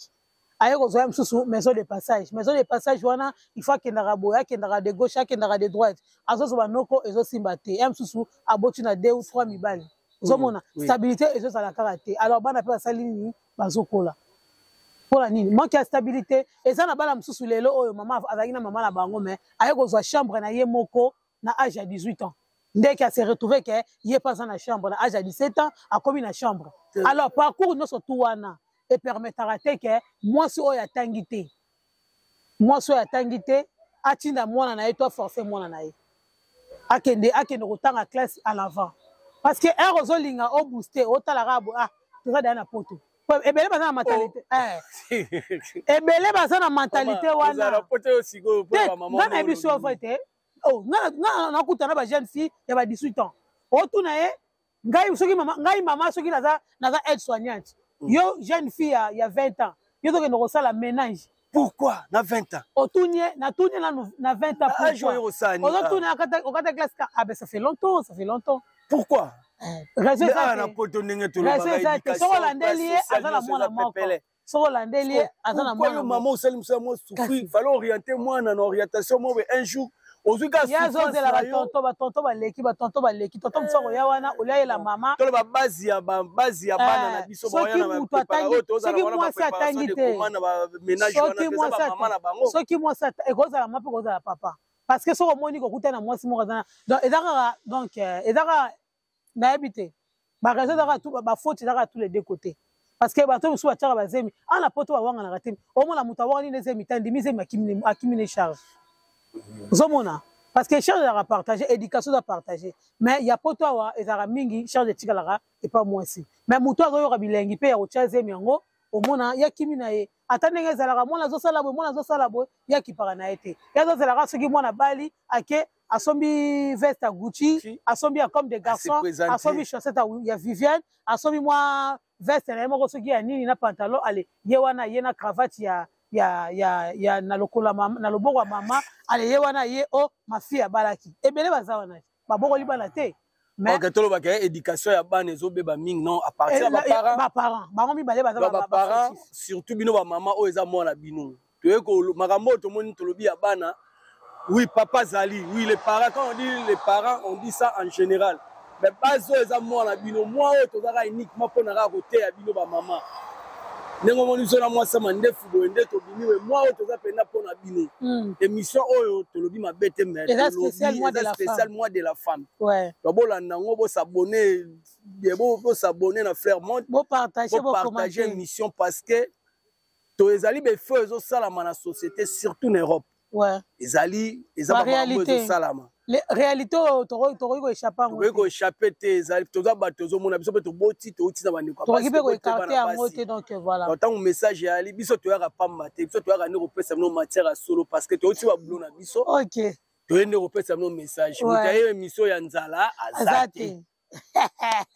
[SPEAKER 3] aye kozwa ya mosusu maison de passage. Maison de passage wana, il faut akendaka boye, akendaka de gauche, akendaka de droite, azozwa banoko, ezosimba te. Ya mosusu aboti na deux ou trois mibali, ozomona stabilité ezozala kaka te. Alors bana mpe basali nini? Bazokola mpona nini? Manque ya stabilité. Eza na bana mosusu lelo oyo mama azalaki na mama na bango, mais aye kozwa chambre na ye moko na âge ya 18 ans. Ndeke ase retrouve ke ye mpe aza na chambre na âge ya 17 ans, akomi na chambre. Alors parcours nyonso tu wana epermetaka te ke mwasi oyo atangi te, mwasi oyo atangi te atinda mwana na ye to aforce mwana na ye akende kotanga classe en avant, parce que heure ozolinga obooste, otalaka bo, ah, toza deya na Poto. Ebele baza na mentalité, ebele baza na mentalité wana te. Nga nayebi so vrai te. Nga nakuta na bajeune fille ya ba 18 ans, otuna ye: ngai soki mama, ngai mama soki naza aide soignante, yo jeune fille ya 20 ans, yo tokende kosala ménage?
[SPEAKER 2] Pourquoi na 20 ans?
[SPEAKER 3] Otuni ye, natuni ye nanu na 20 ans. Ozotuna okata classe? Ah ben, ça fait longtemps, ça fait longtemps.
[SPEAKER 2] Pourquoi?
[SPEAKER 3] Raison eza
[SPEAKER 2] na Poto ndenge
[SPEAKER 3] eza te. Soki olandeli ye, aza na mwana moko. Soki olandeli ye, aza na
[SPEAKER 2] mwana. Mama, osali mosala mwa souffrir, fallait orienter mwana na orientation moko. Un jour Ozwi kaka
[SPEAKER 3] ye azozela batonton, batonton baleki, batonton baleki, tonton mosusu akoya wana oliayela mama.
[SPEAKER 2] Tolo babase ya babase ya bana na biso.
[SPEAKER 3] Soki moto atangi, soki mwasi atangi te, soki mwasi, soki mwasi ekozala mama mpe ekozala papa, parce que soki omoni kokutana na mwasi moko aza, donc eza kaka, donc eza kaka, nayebi te, baraison eza kaka, bafaute eza kaka tous les deux côtés, parce que bato mosusu batiaka bazemi ana na poto, bawanganaka te. Omona moto awangani nde zemi te, andimi zemi, akimi ne charge. Ozomona, parce que charge ezalaka partage, éducation eza partage, mais ya poto awa ezalaka mingi charge etikalaka epa mwasi. Mais moto azoyoka bilengi mpe ya kotia zemi yango, omona ye akimi na ye. Ata ndenge ezalaka, mwana azosala boye, mwana azosala boye, ye akipaka na ye te. Ye azozelaka soki mwana bali ake, asombi veste ya Gucci, asombi ya Comme des Garçons, asombi chaussette ya Viviane, asombi mwa veste na ye moko soki ya nini na pantalon, ale ye wana ye na cravate ya na lokola mama, na loboko ya mama, ale ye wana ye o ma fille abalaki. Ebele baza wana babokoli bana te.
[SPEAKER 2] Mais ok, tolobaka éducation ya bana ezobeba mingi, non, à partir ya baparent.
[SPEAKER 3] Baparent bango mibale baza
[SPEAKER 2] baparent, surtout bino bamama oyo eza mwana bino. Toye makambo oyo tomoni, tolobi ya bana. Oui, papa zali, oui, les parents, quand on dit les parents, on dit ça en général, mais base oyo eza mwana bino. Mwa oyo tozaka uniquement mpona kaka koteya bino bamama, ndenge omoni biso na mwasi mandefu boye nde tobimi we. Mwa oyo toza mpenza mpona bino. Émission oyo tolobi mabe te, mais
[SPEAKER 3] eza
[SPEAKER 2] spécial mois de la femme. Babolanda yango, bos'abonner, bos'abonner na Flair Monde,
[SPEAKER 3] bopartage
[SPEAKER 2] émission, parce que to ezali befeu ezosalama na société, surtout na Europe. Ezali, eza bamakambo ezosalama.
[SPEAKER 3] Réalité oyo tokoki koéchapper yango.
[SPEAKER 2] Tokoki koéchapper te. Ezali, toza bato, tozomona biso mpe toboti, touti na bandeko.
[SPEAKER 3] Tokoki mpe koécarter yango te, donc voilà.
[SPEAKER 2] Ntango message eyali, biso toyaka pamba te. Biso toyaka nde kopesa bino matière ya solo, parce que touti babulo na biso. Toye nde kopesa bino message. Moto aye émission ya nzala aza te.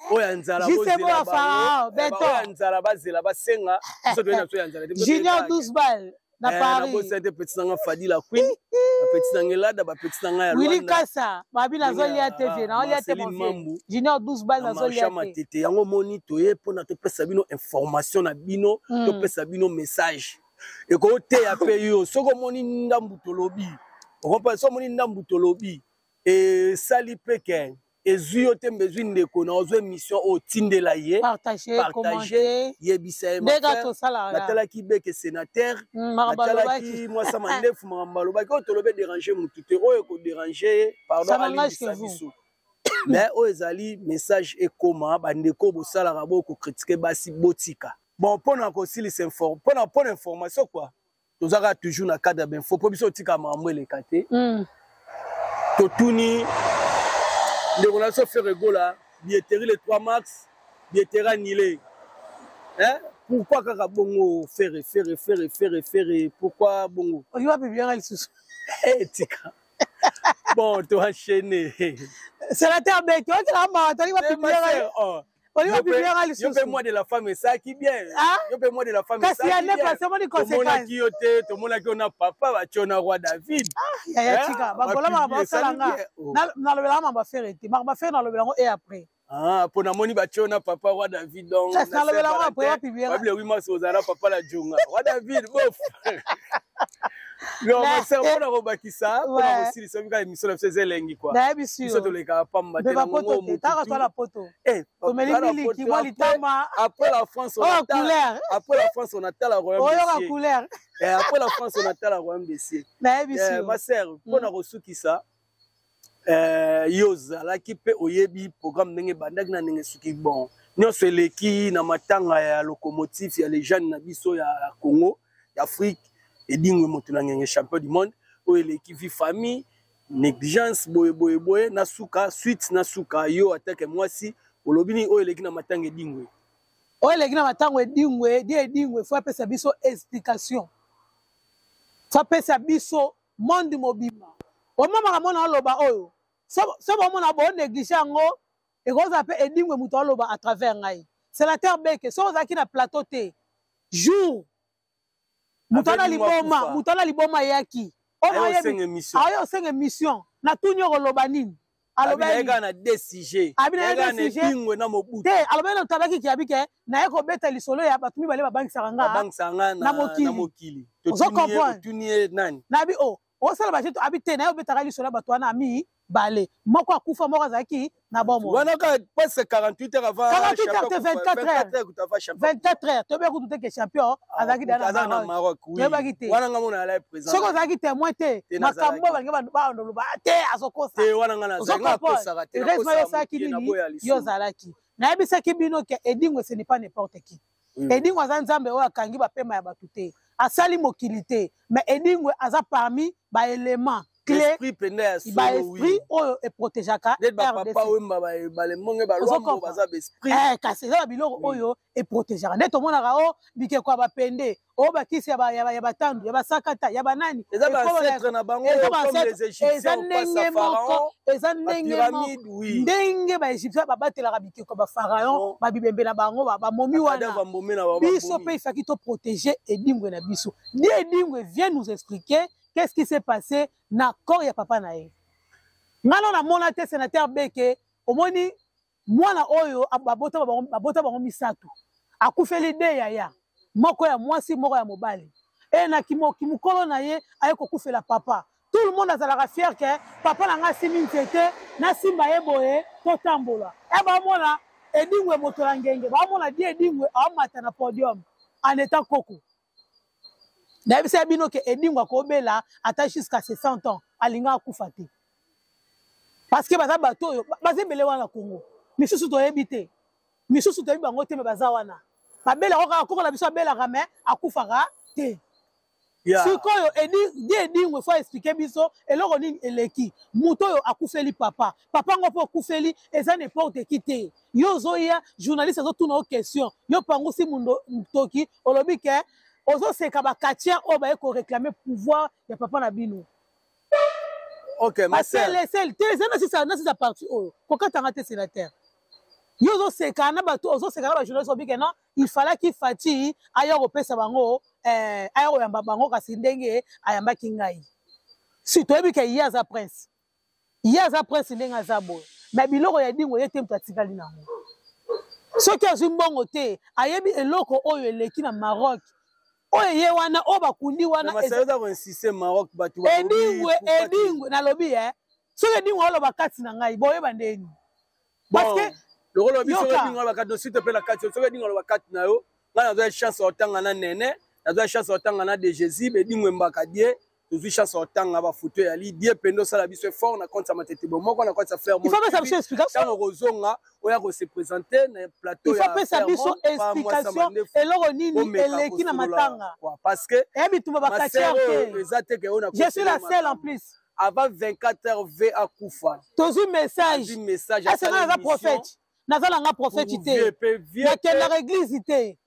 [SPEAKER 2] Oyo ya nzala, oyo ya nzala bazela basenga biso. Toye na biso ya nzala.
[SPEAKER 3] Junior 12 balles na Paris.
[SPEAKER 2] Nabosa te petit nanga Fadila Queen, bapetits nanga Elada, bapetits nanga ya
[SPEAKER 3] Willy Kasa babi nazolia te vie, naolia te mon vieux Junior 12 balles, nazolia te.
[SPEAKER 2] Matete yango omoni, toye mpona topesa bino information na bino, topesa bino message ekoteya mpe yo. Soki omoni ndambu tolobi, okompa, soki omoni ndambu tolobi esali mpe ke ezwi yo te, mbe ezwi ndeko na ozwa émission oyo, tindela ye,
[SPEAKER 3] partage,
[SPEAKER 2] yebisa ye. Natalaki Beke sénateur, natalaki mwasa mandefu, makambo alobaki oyo tolobi déranger motu te. Oyo ekodéranger ye, pardon, alimbisa biso, mais oyo ezali message ekoma. Bandeko bosalaka bo kocritiquer basi, botika. Bon, mpona kosilisa, mpona information quoi, tozalaka toujours na cadre ya bainfo, mpo biso otika makambo eleka te. Totuni ndeko na biso Ferre Gola, billetterie le 3 mars, billetterie annulé, hein? Pourquoi kaka bongo, Ferre, Ferre, Ferre, Ferre, Ferre, pourquoi bongo?
[SPEAKER 3] Olingi bapublier lisusu?
[SPEAKER 2] Tika, bon, to enchaîner.
[SPEAKER 3] Sénateur Beke, okela mawa, tolingi bapublier, olingi bapublier lisusu.
[SPEAKER 2] Yo mpe mois de la femme esalaki bien. Yo mpe mois de la femme.
[SPEAKER 3] Kasi ya ne passé, omoni conséquence.
[SPEAKER 2] Tomonaki yo te, tomonaki yo na papa batio na roi David.
[SPEAKER 3] Yaya, tika bagola, makambo basalanga, nalobelaka mambo affaire te, makambo affaire nalobela yango e après.
[SPEAKER 2] Ah, mpo namoni batio na papa roi David, donc
[SPEAKER 3] nalobela yango après bapublier.
[SPEAKER 2] Babile 8 mars ozala papa na jonga roi David bof. Non, ma sœur, mpona kobakisa, mpona kosilisa bika émission na biso eza elengi quoi.
[SPEAKER 3] Nayebisi.
[SPEAKER 2] Biso tolekaka pamba te.
[SPEAKER 3] Taka twala poto, tomeli miliki mwa litama.
[SPEAKER 2] Après la France,
[SPEAKER 3] on attend, couleur.
[SPEAKER 2] Après la France, on attend la royaume.
[SPEAKER 3] Oyoka couleur.
[SPEAKER 2] Après la France, on attend la royaume des cieux.
[SPEAKER 3] Nayebisi.
[SPEAKER 2] Ma sœur, mpona kosukisa, yo ozalaki mpe oyebi programme ndenge ebandaki na ndenge soki bon nyonso eleki na matanga ya locomotive ya légende na biso ya Congo, ya Afrique, Edingwe moto na ngenge, champion du monde. Oyo eleki vie, famille, négligence, boye boye boye, na suka suite na suka, yo atake mwasi, olobi nini oyo eleki na matanga Edingwe?
[SPEAKER 3] Oyo eleki na matango Edingwe, di Edingwe faut apesa biso explication, faut apesa biso monde mobimba. Omamaka mona oloba oyo so bomona bonégliger yango, ekozala mpe Edingwe moto aloba à travers ngai, sénateur Beke. Soki ozalaki na plateau te jour moto wana liboma, moto wana liboma eyaki, aye osenga émission, natuni yo koloba nini?
[SPEAKER 2] Alobaki na deux sujets.
[SPEAKER 3] Te, alobaki na tabaki kiabi ke naye kobeta lisolo ya bato mibale babangisaka nga
[SPEAKER 2] na
[SPEAKER 3] mokili. Ozo comprendre? Nabi o. Osala bajeto abi te na yo obetaka lisolo ya bato wana ami bale moko akufa, moko azalaki na bomoi.
[SPEAKER 2] Wana ka presque 48 heures avant.
[SPEAKER 3] 48 heures te, 24 heures, 24 heures. Toyebi kutu te ke champion azalaki da
[SPEAKER 2] na Maroc.
[SPEAKER 3] Toyebaki te.
[SPEAKER 2] Wana nga mona alai présent.
[SPEAKER 3] Soki ozalaki témoin te, makambo balingi bandoloba te, azokosa.
[SPEAKER 2] Te, wana nga nazalaki, akosaka te.
[SPEAKER 3] Heureusement yo osalaki nini, yo ozalaki. Nayebisaki bino ke Edingwe, ce n'est pas n'importe qui. Edingwe aza Nzambe oyo akangi bapema ya bato te, asali mokili te, mais Edingwe aza parmi baélément clé, baesprit oyo eprotégeaka. Kasi eza babiloko oyo eprotégeaka nde tomonaka o bikeko ya bapende, oyo bakisi ya batandu, ya basakata, ya banani.
[SPEAKER 2] Eza
[SPEAKER 3] ndenge moko, eza ndenge moko ndenge baégyptien babatelaka bikeko ya bapharaon, babibembe na bango, bamomi wana. Biso mpe ifaki toprotéger Edingwe na biso. Di Edingwe vient nous expliquer qu'est-ce qui s'est passé na corps ya papa na ye. Nga no namona te, sénateur Beke. Omoni mwana oyo babota bango misato, akufeli de yaya moko ya mwasi, moko ya mobali, e na kimokolo na ye aye kokufela papa. Tout le monde azalaka fier ke papa na nga asimbi nzete, nasimba ye boye, totambola. E bamona Edingwe moto ya ngenge, bamona di Edingwe aomata na podium en étant koko. Nayebisa bino ke Edingwe akobela ata jusqu'à 60 ans, alinga akufa te, parce que baza bato oyo baza ebele wana na Congo. Misusu toyebi te, misusu toyebi bango te, me baza wana babelaka kaka. Koko na biso abelaka, me akufaka te. Sikoyo di Edingwe faut expliquer biso eloko nini eleki. Moto oyo akufeli papa, papa ngo mpo okufeli, eza n'importe qui te. Yo ozoya, journaliste azotuna yo question, yo pangusi mundoki, olobi ke ozoseka bacatcheurs oyo baye koréclamer pouvoir ya papa na bino.
[SPEAKER 2] Ok, ma sœur.
[SPEAKER 3] Lesel te, eza nasisa parti oyo kokatanga te, sénateur. Yo ozoseka na bato, ozoseka na bajournaliste, obi ke non, il fallaki Fati aya kopesa bango, aya koyamba bango, kasi ndenge ayambaki ngai si toyebi ke ye aza prince, ye aza prince ndenge aza boye. Mais biloko ya Edingwe, ye te moto atikali nango. Soki azwi mbongo te, ayebi eloko oyo eleki na Maroc, oyo ye wana oyo bakundi wana. Edingwe, Edingwe nalobi e soki Edingwe aloba kati na ngai, boyeba ndeni, parce que
[SPEAKER 2] Lokolo biso, Edingwe alobaka dossier te mpe na kati. Soki Edingwe aloba kati na yo, ngai nazwa chance ya otanga na nene, nazwa chance ya otanga na de Jésus Edingwe mbaka die. Tozwi chance ya otanga bafoto eyali die pende osala biso effort na compte ya Matete Bomoko, na compte ya Frère.
[SPEAKER 3] Il faut pesa biso explication.
[SPEAKER 2] Ntango kozonga, oya kose présenter na plateau.
[SPEAKER 3] Il faut pesa biso explication, eloko nini eleki na matanga.
[SPEAKER 2] Parce que
[SPEAKER 3] eya bitumba bacatcheurs te.
[SPEAKER 2] Eza te ke oyo na
[SPEAKER 3] Je suis la seule en plus.
[SPEAKER 2] Avant 24 heures v akufa.
[SPEAKER 3] Tozwi message.
[SPEAKER 2] Message.
[SPEAKER 3] Ese nga naza prophète? Naza nanga prophète te, nakendaka église te,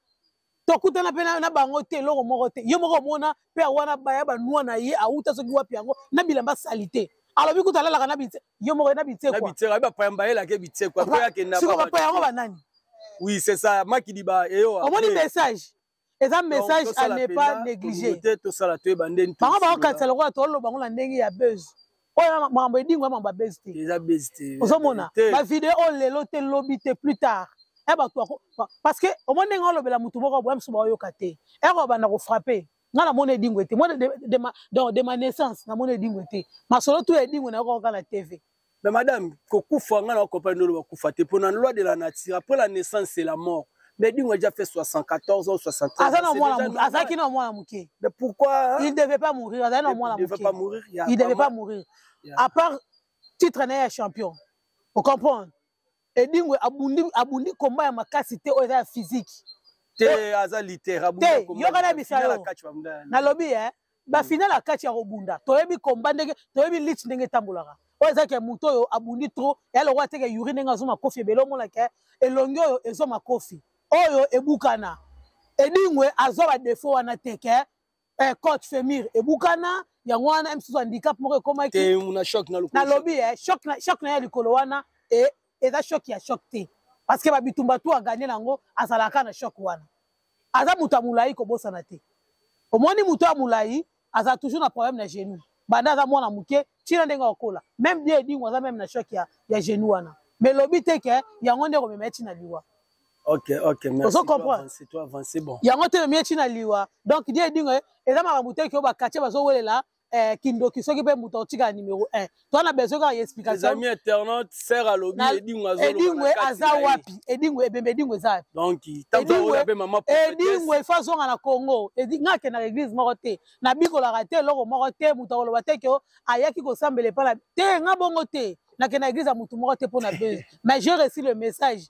[SPEAKER 3] tokutana mpe na bango te, eloko moko te. Ye moko omona mpe wana baya banwa na ye awuta soki wapi yango na bilamba sali te. Alobi kutu alalaka na bitse, yo moko na bitse.
[SPEAKER 2] Siko
[SPEAKER 3] bapaya yango banani?
[SPEAKER 2] Oui, c'est ça, Makidiba eyo.
[SPEAKER 3] Omoni message, eza message à ne pas négliger.
[SPEAKER 2] Tosala toyeba ndeni.
[SPEAKER 3] Bango bakokanisa lokola toloba bango na ndenge ya buzz. Oyo makambo Edingwe ya makambo ya buzz te.
[SPEAKER 2] Eza buzz te.
[SPEAKER 3] Ozomona bavideo oyo lelo te, lobi te, plus tard e bato, parce que omoni ndenge olobela motu moko boya, mosusu baoyoka te. Ere obanda kofrapper nga, namoni Edingwe te. Moi, donc de ma naissance namoni Edingwe te. Masolo tu ya Edingwe nayoka na TV.
[SPEAKER 2] Mais madame, kokufa, nga na comprendre ndolo bakufa te pour na loi de la nature, après la naissance, c'est la mort. Mais Edingwe a déjà fait 74 ans, 73.
[SPEAKER 3] Aza na mwana, azalaki na mwana moke.
[SPEAKER 2] Mais pourquoi?
[SPEAKER 3] Il devait pas mourir, azali na mwana
[SPEAKER 2] moke. Il devait pas mourir.
[SPEAKER 3] Il devait pas mourir, à part titre na ye ya champion. Ocomprendre, Edingwe abundi, abundi komba ya makasi te oyo eza ya physique.
[SPEAKER 2] Te, aza lutteur.
[SPEAKER 3] Te, yoka na bisa yo, nalobi e bafinale ya kati ya kobunda, toyebi komba ndenge, toyebi lutte ndenge etambolaka. Oyo ezaki ya moto oyo abundi trop, ya lokwa teke yuri ndenge azwa makofi ebele, omonaka elongi oyo ezwa makofi oyo ebukana. Edingwe azwa badéfauts wana te ke côte fémur ebukana, yango wana mosusu handicap moko ekomaki. Nalobi choc na ye likolo wana eza choc ya choc te, parce que babitumba tu aganye nango, azalaka na choc wana. Aza moto ya molai, kobosana te. Omoni moto ya molai aza toujours na problème na genou, banda aza mwana moke ntina ndenge akola. Même die Edingwe aza même na choc ya genou wana, mais lobi te ke yango nde komema ye ntina liwa.
[SPEAKER 2] Ok, merci.
[SPEAKER 3] Ozo comprendre?
[SPEAKER 2] Toi, avancer, bon.
[SPEAKER 3] Yango te memi ye ntina liwa. Donc die Edingwe eza makambo te ke oyo bacatcheurs bazowelela. kindoki soki mpe moto akotikala numéro 1. Toza na besoin kaka ya explication.
[SPEAKER 2] Amis internautes, sœur alobi Edingwe azoloba
[SPEAKER 3] Edingwe
[SPEAKER 2] na kati
[SPEAKER 3] aza
[SPEAKER 2] na ye.
[SPEAKER 3] Wapi Edingwe? Ebembe Edingwe eza wapi?
[SPEAKER 2] Donc ntango oyo mpe mama prophétesse.
[SPEAKER 3] Edingwe ifo azonga na Congo. Nga akendaka église moko te, nabikolaka te, eloko moko te. Moto akoloba te ke ayaki kosambela epa na te. Nga bongo te, nakenda église ya motu moko te mpo na buzz. Mais j'ai reçu le message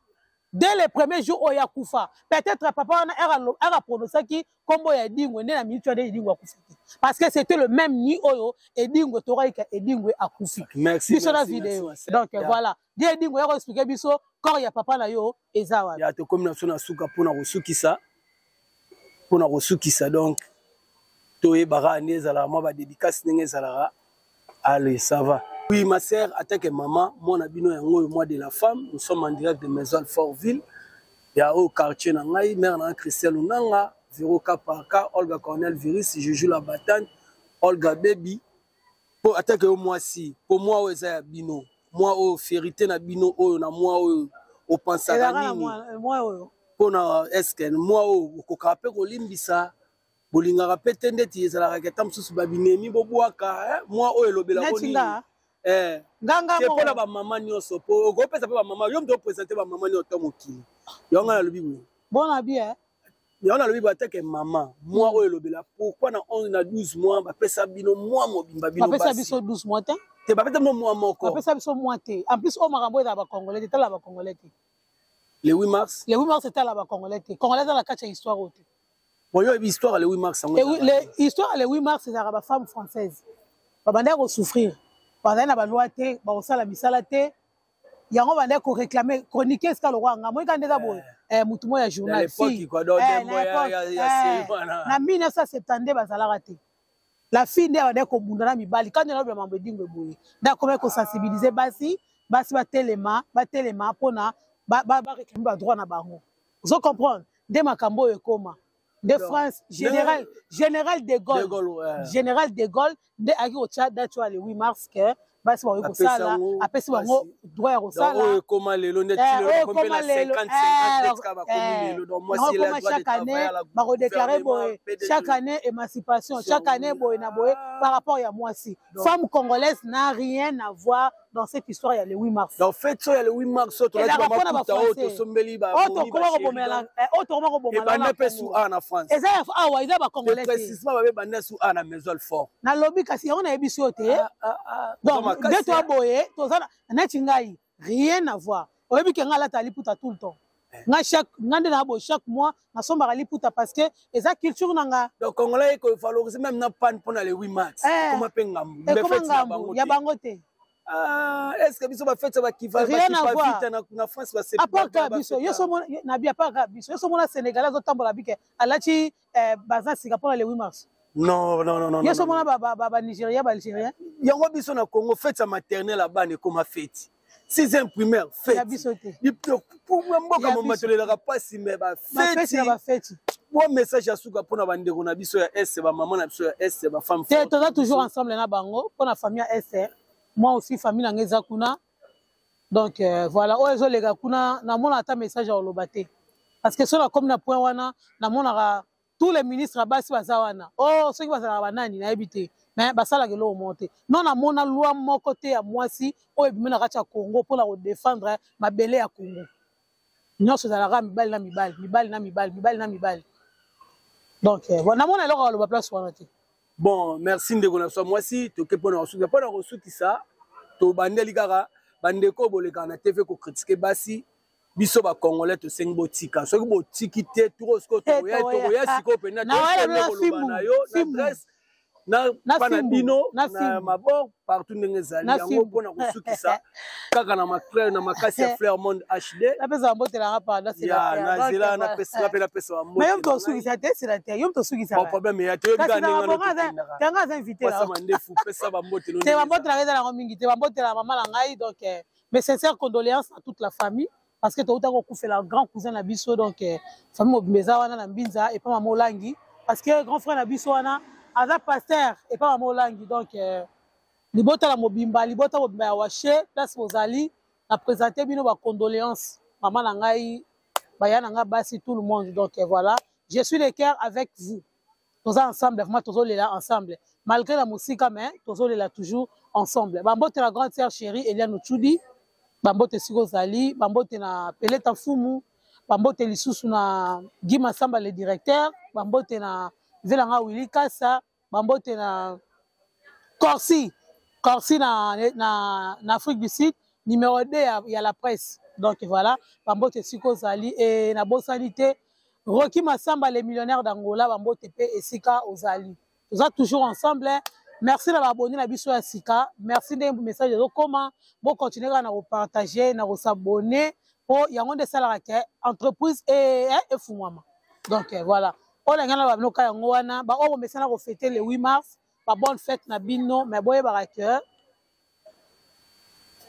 [SPEAKER 3] dès le premier jour oyo akufa. Peut-être papa wana ere aprononçaki nkombo ya Edingwe nde na minute wana Edingwe akufaki, parce que c'était le même nuit oyo Edingwe tokayika Edingwe akufi.
[SPEAKER 2] Merci.
[SPEAKER 3] Biso na
[SPEAKER 2] Merci,
[SPEAKER 3] video.
[SPEAKER 2] merci, ma sœur.
[SPEAKER 3] Donc voilà, die Edingwe yako expliquer biso corps ya papa na yo eza wapi.
[SPEAKER 2] Ya tokomi na biso na suka mpona kosukisa. Donc toyebaka nde ezalaka mwa badédicace ndenge ezalaka. Allez, ça va. Oui, ma sœur, attaque maman, moi bino yango oyo, mois de la femme, nous sommes en direct de Maison Alfortville. Ya au quartier na ngai, mère na Christelle Unanga, Vero Kapaka, Olga Cornel Virus, Juju la battante, Olga Baby. Po attaque yo mwasi, po moi oyo eza ya bino, moi oyo fierté na bino oyo na moi oyo opansaka
[SPEAKER 3] Ezalaka na
[SPEAKER 2] nini?
[SPEAKER 3] Mwa oyo.
[SPEAKER 2] Mpona eske mwa oyo okokaka mpe kolimbisa, bolingaka mpe te ndeti ezalaka keta mosusu babinemi bobwaka mwa oyo elobelako
[SPEAKER 3] Neti
[SPEAKER 2] nini?
[SPEAKER 3] nga nganga
[SPEAKER 2] Te, mpona
[SPEAKER 3] moko.
[SPEAKER 2] Bamama nyonso, po okopesa mpe bamama, yo moto oprésente bamama nyonso to mokili. Yango nga nalobi boye.
[SPEAKER 3] Bona bien.
[SPEAKER 2] Yango nalobi boye, atake mama, mwa oyo elobela pourquoi na 11 na 12 mois bapesa bino mwa mobimba, bino
[SPEAKER 3] Bapesa
[SPEAKER 2] basi?
[SPEAKER 3] biso 12 mois te.
[SPEAKER 2] Te, bapesa bino mwa moko.
[SPEAKER 3] Bapesa biso mois te. En plus oyo makambo ezala bacongolais te, tala bacongolais te.
[SPEAKER 2] Le 8 mars.
[SPEAKER 3] Le 8 mars etala bacongolais te. Congolais eza na kati ya histoire oyo te.
[SPEAKER 2] Bon, yo oyebi histoire ya le 8 mars yango?
[SPEAKER 3] Et oui, histoire ya le 8 mars ezalaka bafemme française babandaki kosouffrir, bazali na baloi te, bakosala misala te. Yango bandaki koréclame chronique esika lokwa nga moyika nde eza boye, mutu moko ya
[SPEAKER 2] Na
[SPEAKER 3] journal
[SPEAKER 2] l'époque,
[SPEAKER 3] fille.
[SPEAKER 2] quoi, donc,
[SPEAKER 3] Eh,
[SPEAKER 2] dembo
[SPEAKER 3] na époque,
[SPEAKER 2] ya série wana.
[SPEAKER 3] Na 1972 bazalaka te. La fille nde abandaki kobunda na mibali kandi nalobela mambo Edingwe boye nde akomaki kosensibiliser basi, basi batelema, batelema mpona baréclame badroit na bango. Ozo comprendre nde makambo oyo ekóma nde
[SPEAKER 2] Donc,
[SPEAKER 3] France, général de Gaulle.
[SPEAKER 2] De Gaulle, ouais.
[SPEAKER 3] Général de Gaulle nde ayaki kotia date oyo ya le 8 mars ke basi bakoki
[SPEAKER 2] Apesi
[SPEAKER 3] kosala,
[SPEAKER 2] yango,
[SPEAKER 3] apesi bango
[SPEAKER 2] basi.
[SPEAKER 3] droit ya
[SPEAKER 2] Donc,
[SPEAKER 3] kosala.
[SPEAKER 2] oyo ekóma lelo nde
[SPEAKER 3] Eh,
[SPEAKER 2] ti lelo
[SPEAKER 3] oyo
[SPEAKER 2] bakomi mpe na
[SPEAKER 3] ekóma lelo,
[SPEAKER 2] 50 50
[SPEAKER 3] eh,
[SPEAKER 2] neti kaka bakomi lelo. Donc
[SPEAKER 3] yango
[SPEAKER 2] mwasi, il a
[SPEAKER 3] ekóma
[SPEAKER 2] droit de
[SPEAKER 3] chaque année
[SPEAKER 2] travailler à la
[SPEAKER 3] bakodéclare
[SPEAKER 2] gouvernement,
[SPEAKER 3] boye
[SPEAKER 2] PDG.
[SPEAKER 3] Chaque année émancipation, chaque année boye na boye par rapport ya mwasi. Femme congolaise n'a rien à voir dans cette histoire ya le 8 mars.
[SPEAKER 2] Donc fête oyo ya le 8 mars oyo tolati
[SPEAKER 3] Ezalaka mpona
[SPEAKER 2] bamaputa oyo
[SPEAKER 3] bafrançais.
[SPEAKER 2] tosombeli
[SPEAKER 3] Oyo tokoma kobomela, oyo tokoma kobomela
[SPEAKER 2] ebanda
[SPEAKER 3] na
[SPEAKER 2] mpe
[SPEAKER 3] Congo.
[SPEAKER 2] su a na France.
[SPEAKER 3] Eza ya awa, eza bacongolais te.
[SPEAKER 2] Précisement babe ebanda su a na Maison Alfort.
[SPEAKER 3] Nalobi kasi yango nayebi si yo te. Donc nde toya boye, toza neti ngai, rien à voir. Oyebi ke ngai alata liputa tout le temps. Nga chaque, nga nde na boye, chaque mois nasombaka liputa parce que eza culture na nga.
[SPEAKER 2] Donc congolais ekovaloriser même na pane mpona le 8 mars.
[SPEAKER 3] Eh.
[SPEAKER 2] Ekoma mpe ngambu.
[SPEAKER 3] Ekoma ngambu ya bango te.
[SPEAKER 2] Ah, est ce que biso bafête bakiva
[SPEAKER 3] Rien à voir.
[SPEAKER 2] vita na France?
[SPEAKER 3] À part kaka biso yo so mona na bi, à part kaka biso yo so mona Sénégalais azotambola bike alati baza sika mpona le 8 mars.
[SPEAKER 2] Non, non, non, non.
[SPEAKER 3] Yo so
[SPEAKER 2] non, non.
[SPEAKER 3] mona banigérien, baalgérien.
[SPEAKER 2] Yango biso na Congo, fête ya maternelle ya bana ekoma fête, sixième primaire.
[SPEAKER 3] Ya
[SPEAKER 2] fête
[SPEAKER 3] biso te.
[SPEAKER 2] Mboka
[SPEAKER 3] Ya
[SPEAKER 2] moma
[SPEAKER 3] biso.
[SPEAKER 2] tolelaka mpasi me
[SPEAKER 3] bafeti na
[SPEAKER 2] bafeti.
[SPEAKER 3] Bafeti.
[SPEAKER 2] Bo message ya suka mpona bandeko na biso ya este, bamama na biso ya este, bafemme.
[SPEAKER 3] Te, toza toujours ensemble na bango mpona famille ya este. Moi aussi famille na ngai eza kuna. Donc voilà, oyo ezoleka kuna, namona ata message ya koloba te, parce que so nakomi na point wana, namonaka tous les ministres ya basi baza wana. Oh, soki bazalaka banani nayebi te, mais basalaka eloko moko te. Non, namona loi moko te ya mwasi oyo ebimi na kati ya Congo mpona kodéfendre mabele ya Congo. Nyonso ezalaka mibali na mibali, mibali na mibali, mibali na mibali. Donc voilà, namona eloko ya koloba place wana te.
[SPEAKER 2] Bon, merci ndeko na biso ya mwasi. Toke mpona kosukisa, mpona kosukisa, tobandeli kaka bandeko oyo bolekaka na TV kocritiquer basi. Biso bacongolais tosengi botika. Soki botiki te, turo sikoyo tokoya.
[SPEAKER 3] Tokoya.
[SPEAKER 2] Tokoya sikoyo mpenza.
[SPEAKER 3] Na wala
[SPEAKER 2] Tokende
[SPEAKER 3] na
[SPEAKER 2] koloba
[SPEAKER 3] fimbu,
[SPEAKER 2] na yo na
[SPEAKER 3] fimbu.
[SPEAKER 2] adresse na
[SPEAKER 3] Na
[SPEAKER 2] pa na
[SPEAKER 3] fimbu,
[SPEAKER 2] bino
[SPEAKER 3] na
[SPEAKER 2] na
[SPEAKER 3] fimbu.
[SPEAKER 2] mabor partout ndenge ezali.
[SPEAKER 3] Na
[SPEAKER 2] Yango
[SPEAKER 3] fimbu.
[SPEAKER 2] mpona kosukisa kaka na maclair na makasi ya Fleur Monde HD.
[SPEAKER 3] Napesa bambotelanga pardon.
[SPEAKER 2] Ya nazela napesa mpe napesa.
[SPEAKER 3] Mais yo moto osukisa te, sénateur, yo moto osukisaka.
[SPEAKER 2] Bon, problème ya te, oyebi
[SPEAKER 3] Kasi
[SPEAKER 2] kaka
[SPEAKER 3] na
[SPEAKER 2] ndenge wana
[SPEAKER 3] mabongo
[SPEAKER 2] tokendaka.
[SPEAKER 3] Tanga aza invité.
[SPEAKER 2] Pesa mandefu, pesa bambote.
[SPEAKER 3] Te, bambotelanga eza nango mingi te. Bambotela mama na ngai. Donc mes sincères condoléances à toute la famille, parce que touta kokufela grand cousin na biso. Donc famille mobimba eza wana na Mbinza epa mama Olangi, parce que grand frère na biso wana aza pasteur epa mama Olangi. Donc libota na mobimba, libota mobimba ya Washe, place bozali, na présente bino bacondoléance. Mama na ngai, baya na ngai basi, tout le monde. Donc voilà, je suis de cœur avec vous. Toza ensemble, vraiment tozolela ensemble. Malgré la mosika, mais tozolela toujours ensemble. Bambote la grande sœur chérie Eliane Ochudi, bambote siko zali, bambote na Peleta Fumu, bambote lisusu na Guy Massamba le directeur, bambote na Velanga Willy Kassa, bambote na Corsi, Corsi na Afrique du Sud, numéro 2 ya la presse. Donc voilà, bambote siko zali et na bosani te Rocky Massamba le millionnaire d'Angola, bambote pe esika ozali. Nous sommes toujours ensemble. Merci na abonné na biso ya sika. Merci ndenge message ezokoma. Bo continuer na ko partager, na ko s'abonner po yango nde esalaka ke entreprise efungwama. Donc voilà. Oyo na ngai na babino ka yango wana, ba oyo bomesana ko fêter le 8 mars, ba bonne fête na bino, mais boyebaka ke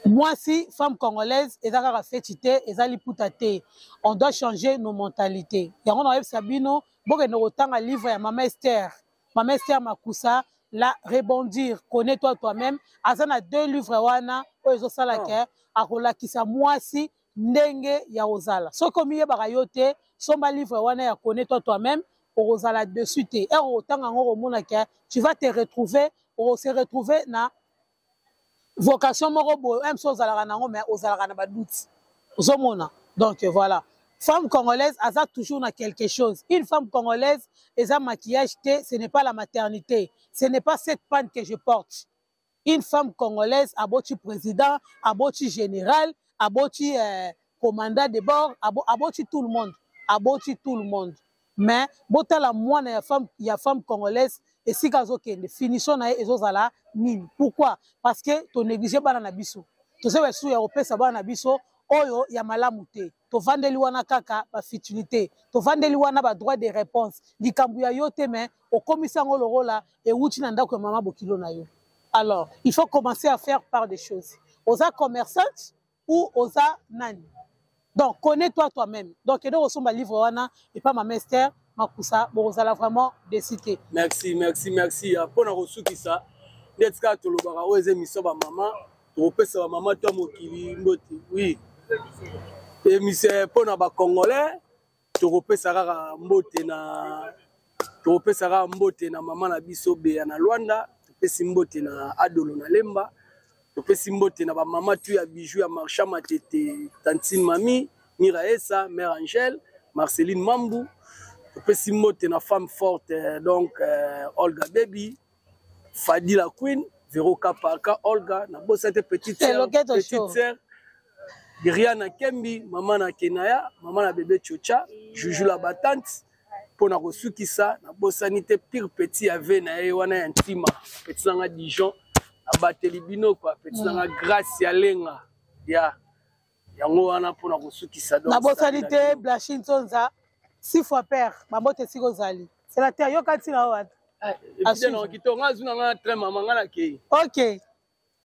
[SPEAKER 3] mwasi femme congolaise eza kaka feti te, eza liputa te. On doit changer nos mentalités. Yango na oyebisa bino, bokende kotanga livre ya Mama Esther. Mama Esther Makusa, la rebondir, connais-toi toi-même. Aza na 2 livres wana oyo ezosala ke akolakisa mwasi ndenge ya kozala. Soki omiyebaka yo te, somba livre wana ya connais-toi toi-même, okozala dessus te. Ere okotanga yango okomona ke tu vas te retrouver, okose retrouver na vocation moko boye, même si ozalaka nango mais ozalaka na ba doute. Ozomona. Donc voilà. Femme congolaise aza toujours na quelque chose. Une femme congolaise eza maquillage te, ce n'est pas la maternité, ce n'est pas cette panne que je porte. Une femme congolaise aboti président, aboti général, aboti commandant de bord, aboti tout le monde, aboti tout le monde. Mais botala mwana ya femme congolaise esika azokende, finition na ye ezozala nini? Pourquoi? Parce que to négliger bana na biso. Toza basu ya kopesa bana na biso oyo ya malamu te. Tovandeli wana kaka ba futilité, tovandeli wana ba droit de réponse. Likambo ya yo te, mais okomisi yango lokola ewuti na ndako ya mama bokilo na yo. Alors, il faut commencer à faire part des choses. Oza commerçante ou oza nani? Donc, connais-toi toi-même. Donc, et donc, osomba livre wana et pas ma Esther Makusa, bozala vraiment décidé.
[SPEAKER 2] Merci, merci, merci. Pona kosukisa, ndetika tolobaka oyo eza émission ba mama, tokopesa ba mama to mokili mbote. Oui. Émission pona ba Congolais, tokopesa kaka mbote na, tokopesa kaka mbote na mama na biso Bea na Luanda, topesi mbote na Adolo na Lemba, topesi mbote na ba mama tu ya bijou ya Marchand Matete, Tantine Mami, Mira Essa, Mère Angèle, Marceline Mambu, topesi mbote na femme forte donc Olga Baby, Fadila Queen, Vero Kapaka, Olga, na bossa te petite sœur,
[SPEAKER 3] Loketo
[SPEAKER 2] petite
[SPEAKER 3] show.
[SPEAKER 2] sœur, Rihanna Kembi, maman na Kenaya, maman na bébé Chocha, Juju la battante, pour na kosukisa, na bossani te pire petit ave na ye wana ya ntima, petit nanga Dijon, abateli bino quoi, petit nanga Grâce ya Lenga, ya yango wana pour na kosukisa donc
[SPEAKER 3] Na bossani
[SPEAKER 2] ça,
[SPEAKER 3] te Blanchine Nzonza, 6 fois père, mabote siko zali. C'est la terre yoka tina wa.
[SPEAKER 2] Ah, évidemment, qui t'aura zuna nga train maman nga na kei.
[SPEAKER 3] OK.